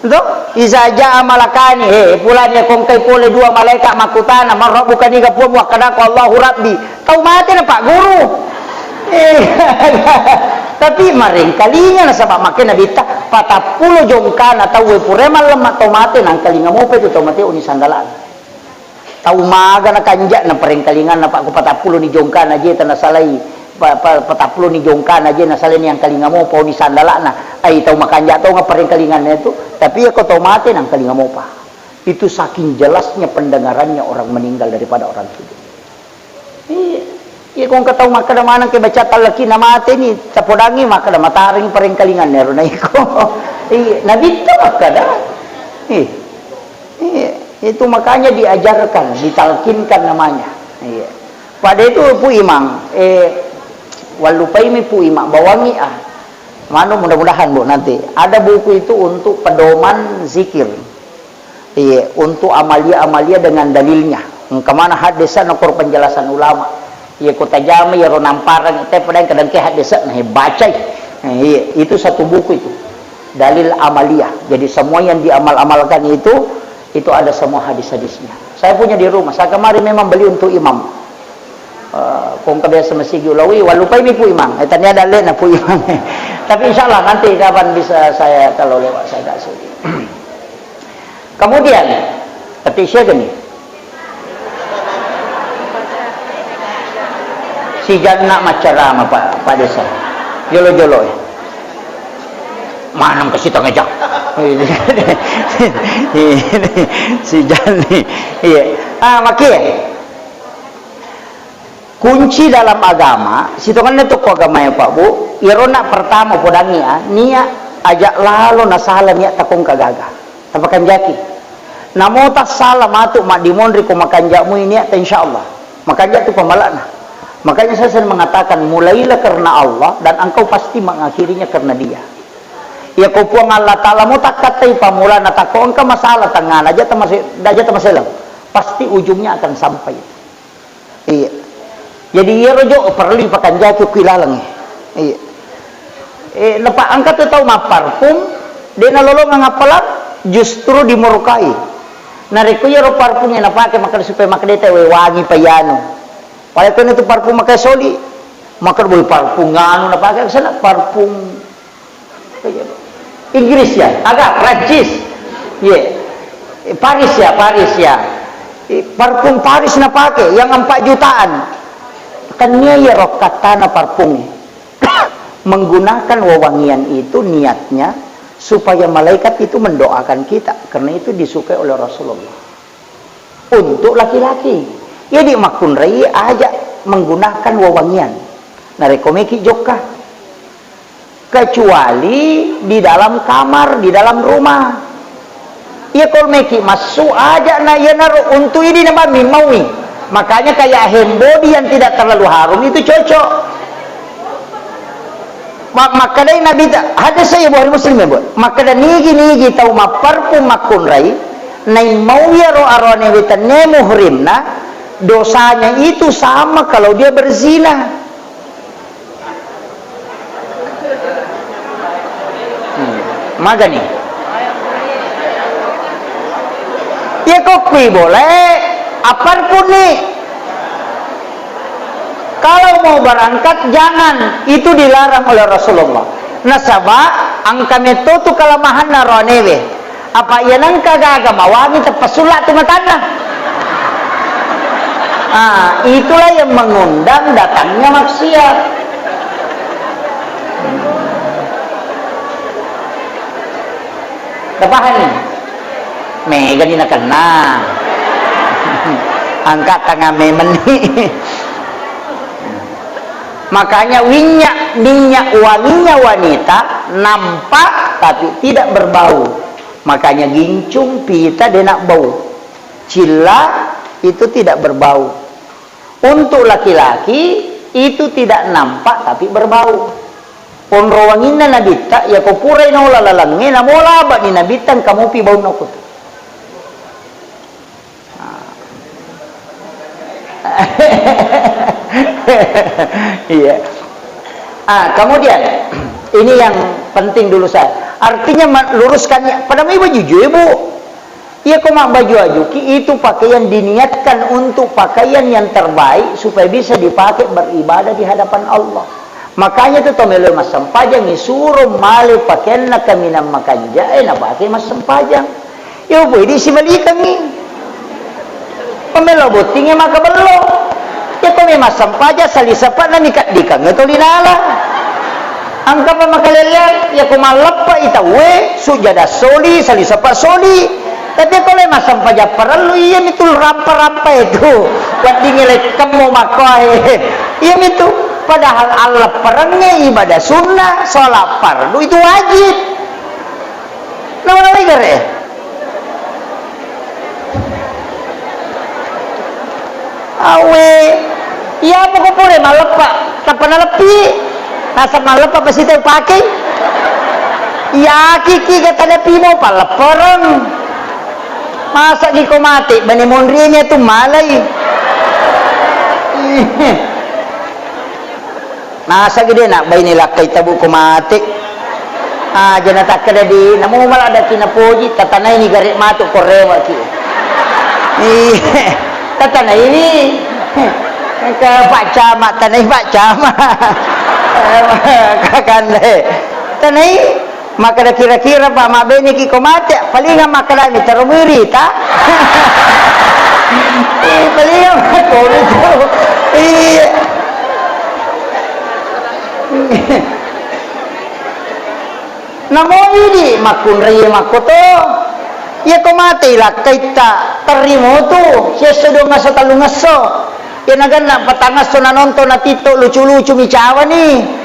To? Iza jaa malakani, eh, pulani ko engkai pole dua malaikat makkutana, "Man rabbuka?" Niga puammu? Akkadako, "Allahu Rabbi." Tau mate napagguru. Eh, tapi marengkalinga nasaba makkeda Nabitta, patappulo jongkana tau pura mallemma tau mate, nangkalinga mopa itu tau mate oni sandalana. Tau maga nakanja'na parengkalinganna, Pak, ko patappulo ni jongkana jeta nasalai, pa-, pa-, patappulo ni jongkana je nasalai ni angkalinga mopa oni sandala'na. Ai, tau makanja' tonga parengkalinganna itu, tapi iya ko tau mate nangkalinga mopa. Itu saking jelasnya pendengarannya orang meninggal daripada orang hidup. Iya. Iya, ko engka tau makkeda maneng ke baca tallaki na mate ni, tapodangi makkeda matarengi parengkalinganna ero na iko. Iya, Nabitta makkeda. Iya. Iya, itu makanya diajarkan, ditalkinkan namanya. Iya. Pada itu Pu Imang, eh, wallupaimi Pu Imang, bawangi ah. Manu, mudah-mudahan, Bu, nanti ada buku itu untuk pedoman zikir. Iya, untuk amalia-amalia dengan dalilnya. Engka mana hadisna, koro penjelasan ulama. Iya, ko tajama iyaro namparang, te padang kadang ke hadisna, he, bacai. Iya, itu satu buku itu. Dalil amalia. Jadi semua yang diamal-amalkan itu, itu ada semua hadis-hadisnya. Saya punya di rumah. Saya kemarin memang beli untuk imam. Eh, ko engka biasa masigi ulawi, wallupaimi Pu Imang. Eh, tania dalena Pu Imang. Tapi insya Allah nanti kapan bisa saya kalau lewat saya kasih. Kemudian, tapi siaga ni? Si Janna maccarama, Pak, Pak Desa. Jolo-jolo, eh. Maneng ke si tengah jam. Si Janni. Iya. Ah, maki. Kunci dalam agama, sitongenna tu ko agamae, Pak, Bu, iyaro na pertama podangi, ah, niat aja lalo nasala niat takongka gaga. Tapakanjaki. Namo tassala matu maddimonri ko makanja'mui niat, insya Allah. Makanja tu pamala'na. Makanya saya sering mengatakan, mulailah karena Allah dan engkau pasti mengakhirinya karena Dia. Ya ko Puang Allah Ta'ala mo takkattai pammulana, takko engka masalah tengana, aja tamase-, aja tamaselang. Pasti ujungnya akan sampai. Iya. Jadi iyaro jo perlu ipakanjaki ku ilaleng. Iya. Eh, napa engka tu tau mapparfum, de nalolongeng appalang, justru dimurkai. Narekko iyaro parfum e napake makkeda supaya makkeda tau wangi payanu. Pada kena tu parfum makai soli, makkeda boy parfum anu napake sana parfum Inggris ya, aga Prancis. Iya. Eh, Paris ya, Paris ya. Eh, parfum Paris napake yang empat jutaan. Kan nia ya rokattana parfum. Menggunakan wewangian itu niatnya supaya malaikat itu mendoakan kita, karena itu disukai oleh Rasulullah. Untuk laki-laki. Jadi makkunrai aja menggunakan wewangian. Narekko meki jokka. Kecuali di dalam kamar, di dalam rumah. Iya, kalau meki masuk aja na iyanaro untuk ini nama mimmaui. Makanya kayak hand body yang tidak terlalu harum itu cocok. Ma-, makkadai Nabi ta-, hadis sahih Bukhari Muslim ya, Bu. Makkada nigi-nigi tau mapparfum makkunrai, naimmau iyaro aroane wetenne muhrimna, dosanya itu sama kalau dia berzina. Hmm. Magani. Iya kokkui boleh, apparfum ni. Kalau mau berangkat, jangan. Itu dilarang oleh Rasulullah. Nasaba, engka metto tu kelemahanna roanewe. Apa iya nengka gaga mawangi teppa sulla tu matanna. Ah, itulah yang mengundang datangnya maksiat. Tapahani? Megani nakenna. Angka tangan memenni. Makanya minyak, minyak wanginya wanita nampak tapi tidak berbau. Makanya gincung, pita, denak bau. Cilla itu tidak berbau. Untuk laki-laki itu tidak nampak tapi berbau. Onro wanginna Nabitta, yako purai naola lalengnge, namola abani Nabitta, engka mupi baunna kutu. Nah. Iya. Ah, kemudian, ini yang penting dulu saya. Artinya, ma-, luruskannya. Pada mai baju ibu. Iya, ko mabbaju ajuki itu pakaian diniatkan untuk pakaian yang terbaik supaya bisa dipakai beribadah di hadapan Allah. Makanya tu to melo massempajang isuro male pakaianna kaminang makanja'e napakai massempajang. Iya, boy di sibalikangi. Pamelo bottingnge maka bello. Iya, ko memang sempajang sali sepa na mika dikangnge toli nala. Angkapa makalelleang, iya ko malleppa i tauwe, sujada soli, sali sepa soli. Tapi ko le massempajang parellu, iya mitu rampa-rampa itu. Weddingnge lekkemmo makkoe. Iya mitu. Padahal allepperengnge ibadah sunnah, sholat fardu itu wajib. Nawa-nawai gare. Awe. Iya, apa ko pole malleppa? Tappa naleppi. Nasa malleppa pasti tau pakai. Iya, kiki kata napi mo palleppereng. Masa ki ko mate, bane monrinya tu malai. Nasagi de nabbaine lakkai tabu ko mate. Aja natakkeda di, namo maladaki napoji, tatanaini gare matu ko rewaki. Iya, tatanaini. Ke Pak Camat, tanai Pak Camat. Kakande. Tanai. Makkeda kira-kira, Pak, mabbeniki ko mate, palinga makkedami, "Taro murita." Eh, palinga makkomi tu. Iya. Namo idi makkunraie makkoto. Iya ko mate ilakkaitta, terrimo tu, siesso dua ngesso, tellu ngesso. Iya naganna patangesso nanonton na TikTok lucu-lucu mi cawani.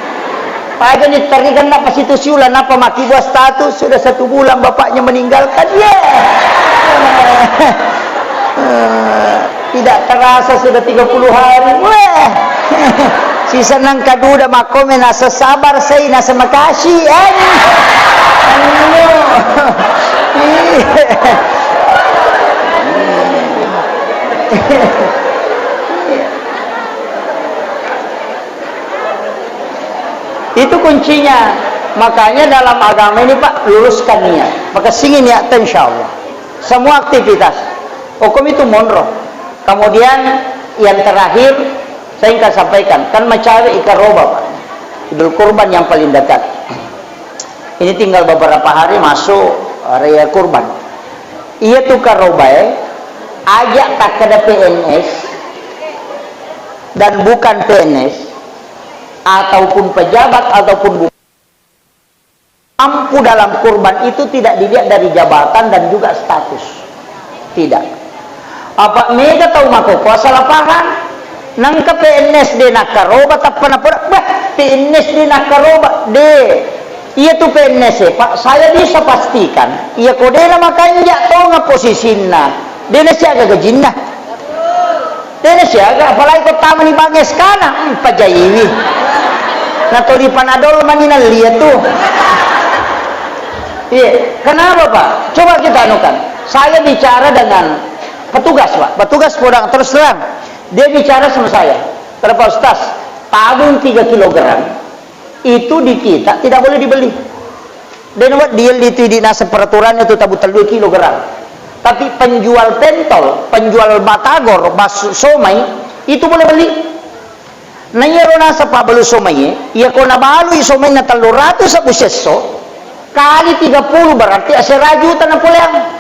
Pajani tariganna pasitu siulang, nappa makkibua status, "Sudah satu bulan bapaknya meninggalkan." Ye. Tidak terasa sudah tiga puluh hari. Weh. Sisa nang kaduda makkomen, "Nasa sabar, saya nasa makasih." Anu. Anu. Itu kuncinya. Makanya dalam agama ini, Pak, luruskan niat. Makessingi niatta, insya Allah. Semua aktivitas. Hukum itu monro. Kemudian yang terakhir, saya ingin sampaikan, kan macawe ikaroba, Pak. Idul Kurban yang paling dekat. Ini tinggal beberapa hari masuk raya kurban. Iya tu karobae, aja takkeda P N S dan bukan P N S, ataupun pejabat, ataupun bu-, mampu dalam kurban itu tidak dilihat dari jabatan dan juga status. Tidak. Apa mega tau makkokkoe salah paham? Nengka P N S de nakkaroba tappa napoda, "Bah, P N S de nakkaroba." De. Iya tu P N S e, Pak, saya bisa pastikan, iya ko de na makanja tonga posisinna, de na siaga gajinna. De na siaga, apalagi ko tamani bank S K na, hmm, pajaiwi. Na toli panadol mani nallia tu. Iya, kenapa, Pak? Coba kita anukan. Saya bicara dengan petugas, Pak. Petugas Podang, terus terang. Dia bicara sama saya. Kata, "Pak Ustaz, tabung tiga kilogram itu di kita tidak boleh dibeli." De na wedding itu idi naseng peraturannya tu tabung tellu kilogram. Tapi penjual pentol, penjual batagor, bas-, somai, itu boleh beli. Na iyaro naseng pabbalu somaie, iya ko nabalui somainna tellu ratu sebbu siesso, kali tiga puluh berarti asera juta napoleang.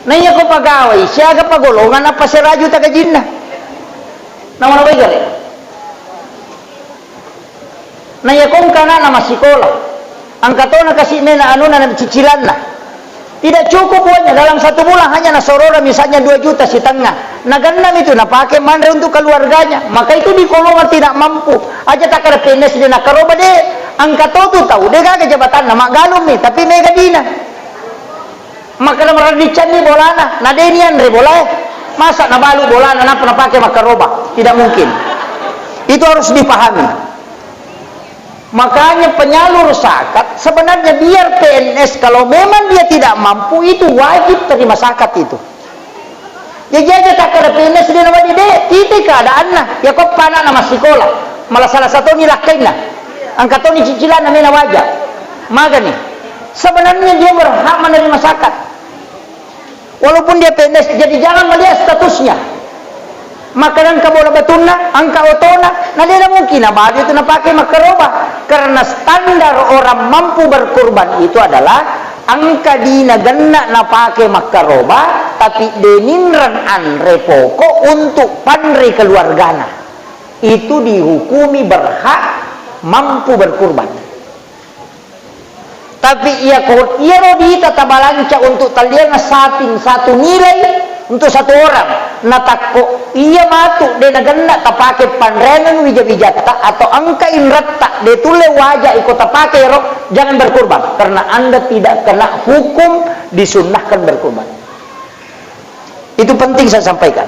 Na iya ko pagawai, siaga pagolongan apa asera juta gajinna? Nawa nabai gare. Na iya ko engka anakna massikola, engka tona kasi mena anuna na cicilanna. Tidak cukup uangnya, dalam satu bulan hanya nasorora misalnya dua juta setengah. Nagannami itu napake manre untuk keluarganya. Maka itu di golongan tidak mampu. Aja takkada P N S de nakkaroba de, engka to tu tau, de gaga jabatanna, maggalummi, tapi mega dina. Makkada maraddicanni bolana, na de nianre bolae. Masa nabalu bolana, nappa napake makkaroba? Tidak mungkin. Itu harus dipahami. Makanya penyalur zakat sebenarnya biar P N S kalau memang dia tidak mampu itu wajib terima zakat itu. Jadi aja takkada P N S dia nama de, kita keadaanna, ya ko panakna massikola, malah salah satu ni lakkainna. Engka toni cicilanna mena waja. Magani. Sebenarnya dia berhak menerima zakat. Walaupun dia P N S, jadi jangan melihat statusnya. Maka engka bola batunna, engka otona, na de' mungkin na baju itu napake makkaroba. Karena standar orang mampu berkurban itu adalah engka dina genna napake makkaroba, tapi de' ninreng anre pokok untuk panre keluargana. Itu dihukumi berhak mampu berkurban. Tapi iyako, iyaro dita tabalanca untuk talliang saping satu nilai untuk satu orang, natakko iya matu de' nagenna tapake panrengeng wija-wijatta atau engka inretta de' tulle waja iko tapake ero, jangan berkurban karena Anda tidak kena hukum disunnahkan berkurban. Itu penting saya sampaikan.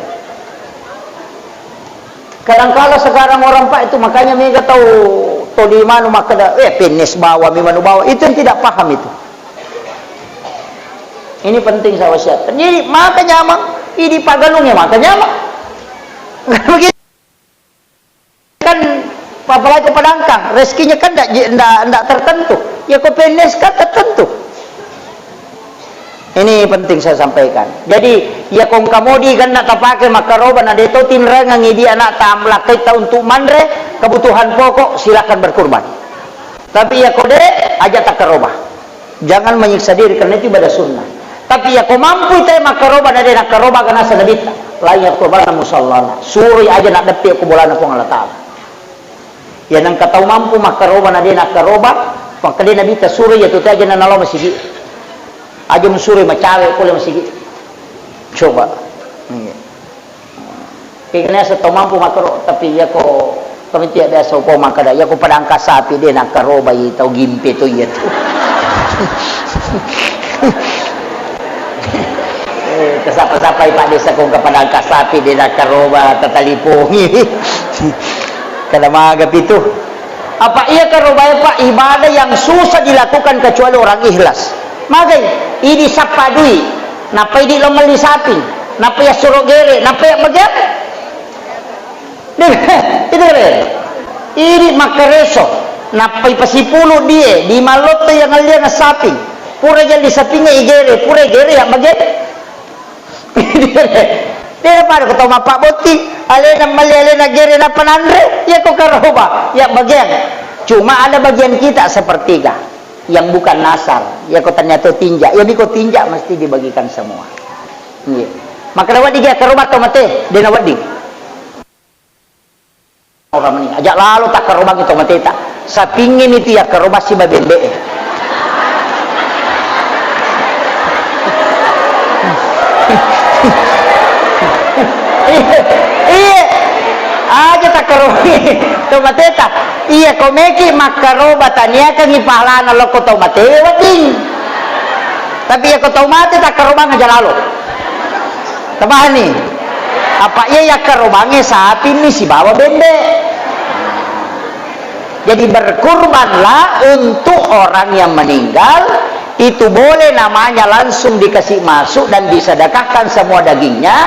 Kadangkala sekarang orang, Pak, itu makanya mega tau todi manu makkeda, "Eh, P N S bawa mi manu bawa." Itu yang tidak paham itu. Ini penting saya wasiatkan. Jadi, maka nyamang, idi pagalunge maka nyamang. Begitu. Kan, apalagi pedangkang, rezekinya kan ndak, ndak, ndak tertentu. Ya, ko P N S kan tertentu. Ini penting saya sampaikan. Jadi, ya, ko engka modi genna tapake makkaroba, na de' to tinrengengi di anak tam lakkaita untuk manre kebutuhan pokok, silakan berkurban. Tapi ya ko de', aja takkaroba. Jangan menyiksa diri, karena itu ibadah sunnah. Tapi ya ko mampu ita makkaroba, na de' nakkaroba, karena senabitta. La yaqbalanna musallana. Suroi aja naddeppe ko bolana Puang Allah Ta'ala. Ya nengka tau mampu makkaroba, na de' nakkaroba, makkedai Nabitta suroi ya tu te aja na nalo masigi. Aja musuroi macawe pole masigi. Coba. Iya. Kegana asa tau mampu makkaro, tapi iyako, kami tiya biasa upo makkada, iyako padangka sapi de' nakkarobai tau gimpe to iya tu. Eh, tasapa-sapai Pak Desa ko engka padangka sapi de' nakkaroba, tatalipongi. Kada maga pitu. Apa iya karobae, Pak, ibadah yang susah dilakukan kecuali orang ikhlas. Magai, idi sappa dui. Nappa idi lo melli saping, nappa iya suro gere, nappa iya bagian. Itu kere. Idi makkareso, nappa ipasipulu die, di mallotto iya ngalliang saping. Pura jalli sapingnge igere, pura igere iya bagian. Dena pada ko tau mappabbotting, alena melli, alena gere, nappa nanre, iya ko karoba, iya bagian. Cuma ada bagian kita sepertiga. Yang bukan nasar, iya ko ternyata tinja, iya biko tinja mesti dibagikan semua. Iya. Maka wedding iya karoba to mate, dena wedding. Orang meni, aja lalo takkarobangi to mateta. Sapingnge mi tu iya karoba siba bembe e. Iya, iya. Aja takkarobangi to mateta. Iya, ko meki makkaroba taniakangi pahalana lokko tau mate wedding. Tapi iya ko tau mate takkarobang aja lalo. Tapahani? Apa iya yakkarobangnge sapinni sibawa bembe. Jadi berkurbanlah untuk orang yang meninggal, itu boleh namanya langsung dikasih masuk dan disedekahkan semua dagingnya,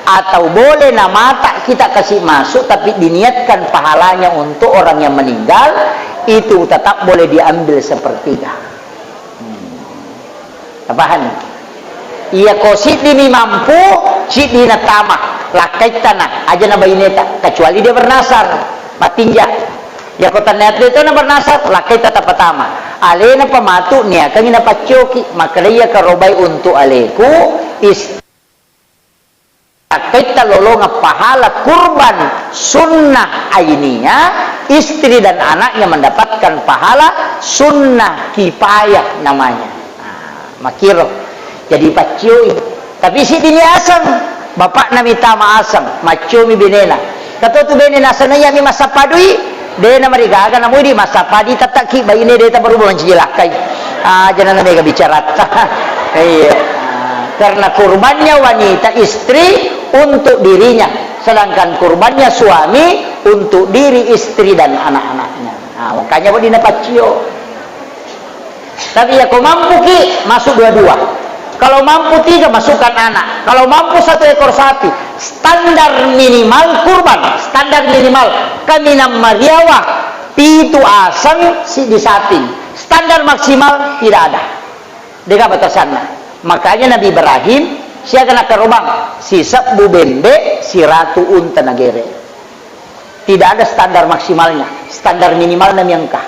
atau boleh namata kita kasih masuk tapi diniatkan pahalanya untuk orang yang meninggal, itu tetap boleh diambil sepertiga. Hmm. Tapahani? Iya ko siddimi mampu, siddina tama, lakkaittana, aja na baineta, kecuali dia bernasar, mattinja. Iya ko tannia tu na bernasar, lakkaitta tapatama. Alena pamatu niakangi napaccioki, makkeda iya karobai untuk aleku, is- Takkaitta lolongeng pahala kurban sunnah ainiyah, istri dan anaknya mendapatkan pahala sunnah kifayah namanya. Nah, makiro. Jadi paccioi. Tapi siddimi aseng, bapakna mitama aseng, macciomi benena. Katotu bene naseng iya mi massappa dui, de namarigaga namui di massappa di tattaki baine de tabaru mancilakkai. Ah, jangan mega bicaratta. Iya. Karena kurbannya wanita istri untuk dirinya, sedangkan kurbannya suami untuk diri, istri dan anak-anaknya. Nah, makanya wedding napaccio. Tapi ya ko mampuki masuk dua-dua. Kalau mampu tiga, masukkan anak. Kalau mampu satu ekor sapi, standar minimal kurban, standar minimal kaminang mariawa Pitu aseng, siddi saping. Standar maksimal tidak ada. De'ga batasanna. Makanya Nabi Ibrahim, siaga nakarobang, sisebbu bembe, siratu unta nagere. Tidak ada standar maksimalnya, standar minimalna mi engka.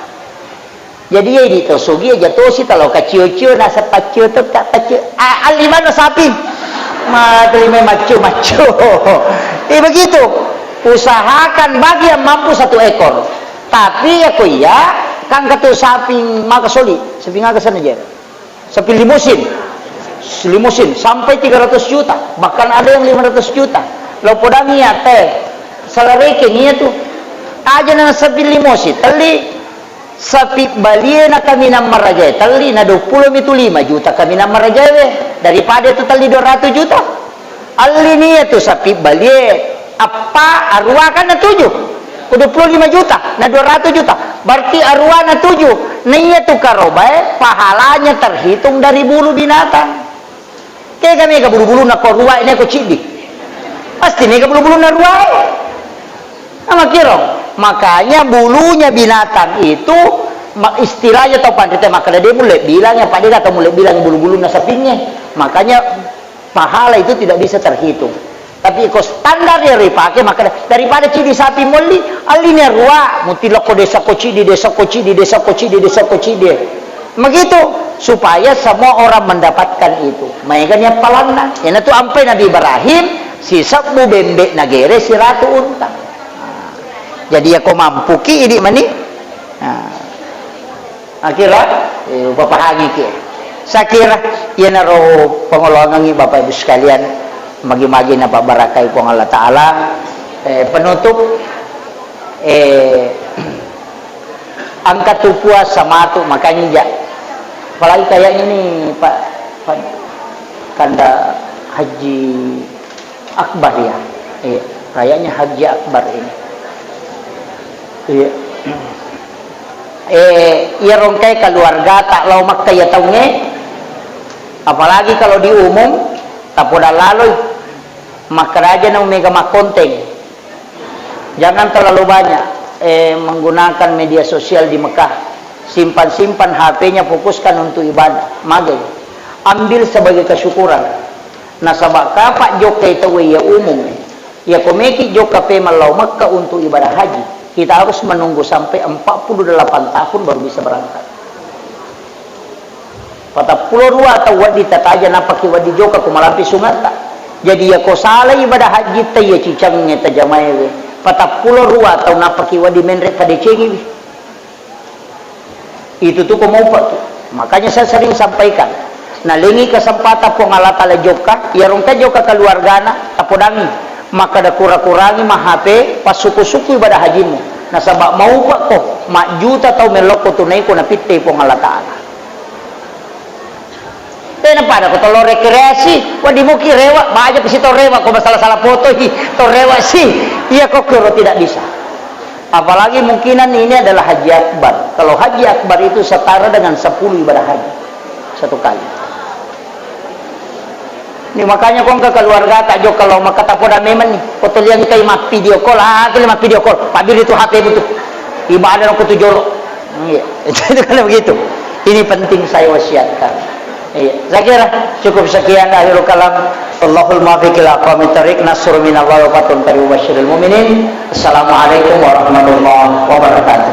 Jadi, iya idi to sugi aja tosi talo kacio-cio nasa pacio to ka pacio. A-, allimanna sapi. Ma terima macio-macio. Eh, begitu. Usahakan bagi yang mampu satu ekor. Tapi ya ko iya, kan katu sapi maka soli, sapi ngaga sana je. Sapi limusin. Limusin sampai tiga ratus juta, bahkan ada yang lima ratus juta. Lo podangi ya teh. Salah rekeng iya tu. Aja na sapi limusin, telli sapi balie na kaminang marajae telli, na dua puluh mitu lima juta kaminang marajae we. Daripada tu telli dua ratus juta. Alli nia tu sapi balie, appa, arua kan na tujuh. Ku dua puluh lima juta, na dua ratus juta. Berarti arua na tujuh. Na iya tu karobae, pahalanya terhitung dari bulu binatang. Kega mega bulu-buluna ko arua, ini ko ciddi. Pasti mega bulu-buluna arua. Nah, makiro. Makanya bulunya binatang itu, ma-, istilahnya tau panrita makkeda de mulle bilang, apa de kata mulle bilang bulu-buluna sapingnge. Makanya pahala itu tidak bisa terhitung. Tapi ko standar yang dipakai, maka daripada cidi sapi molli, allinya rua, muti lokko desa ko cidi, desa ko cidi, desa ko cidi, desa ko cidi. Begitu, supaya semua orang mendapatkan itu. Maega ni appalanna. Yana tu ampai Nabi Ibrahim, sisebbu bembe nagere siratu unta. Jadi ya ko mampuki idi mani. Nah. Akira, eh, upapahangiki. Sakira, iyanaro pangoloangengngi Bapak Ibu sekalian, magi-magi napabbarakai Puang Allah Ta'ala. Eh, penutup, eh, angka tu puasa matu makanja. Apalagi kayaknya ini Pak, Pak Kanda Haji Akbar ya? Iya, kayaknya Haji Akbar ini. Iya. Eh, iya rongkai keluarga tak lao Makkah ya taunge. Apalagi kalau di umum, tapoda laloi. Makkaraja na mega makkonteng. Jangan terlalu banyak, eh, menggunakan media sosial di Mekah. Simpan-simpan H P-nya, fokuskan untuk ibadah. Mage. Ambil sebagai kesyukuran. Nasaba kapa jokkai tauwe iya umum, eh. Iya ko meki jokka pemeng lao Mekka untuk ibadah haji, kita harus menunggu sampai empat puluh delapan tahun baru bisa berangkat. Patappulo rua tau wedding tataja nappaki wedding jokka ko malampe sungatta. Jadi iya ko sala ibadah haji ta iya cicangnge tajamaewe. Patappulo rua tau nappaki wedding menre tadecengiwi. Itu tu ko maupa tu. Makanya saya sering sampaikan, nalengi kesempatan Puang Allah Ta'ala jokka, iya rongka jokka keluargana, tapodangi, makkada kura-kurangi ma H P, passuku-suku ibadah hajimu. Nasaba maupa ko, majjuta tau mellokko tunai ko napittei Puang Allah Ta'ala. Tena pada ko tolo rekreasi, wadi muki rewa, baja pisi to rewa, ko masalah-salah foto hi, to rewa si, iya ko kuro tidak bisa. Apalagi mungkinan ini adalah haji akbar. Kalau haji akbar itu setara dengan sepuluh ibadah haji satu kali. Ini makanya kong ke keluarga tak jokka lao Mekka tapoda memang nih. Foto liang kai ma video call, ah, tu ma video call. Pabiri tu H P butuh. Ibadah ko tu jolo. Iya, itu kan begitu. Ini penting saya wasiatkan. Iya, saya kira cukup sekian akhirul kalam. Allahul muwaffiq ila aqwamit thariq, nasrun minallahi wa fathun qarib wa basyiril mu'minin. Assalamualaikum warahmatullahi wabarakatuh.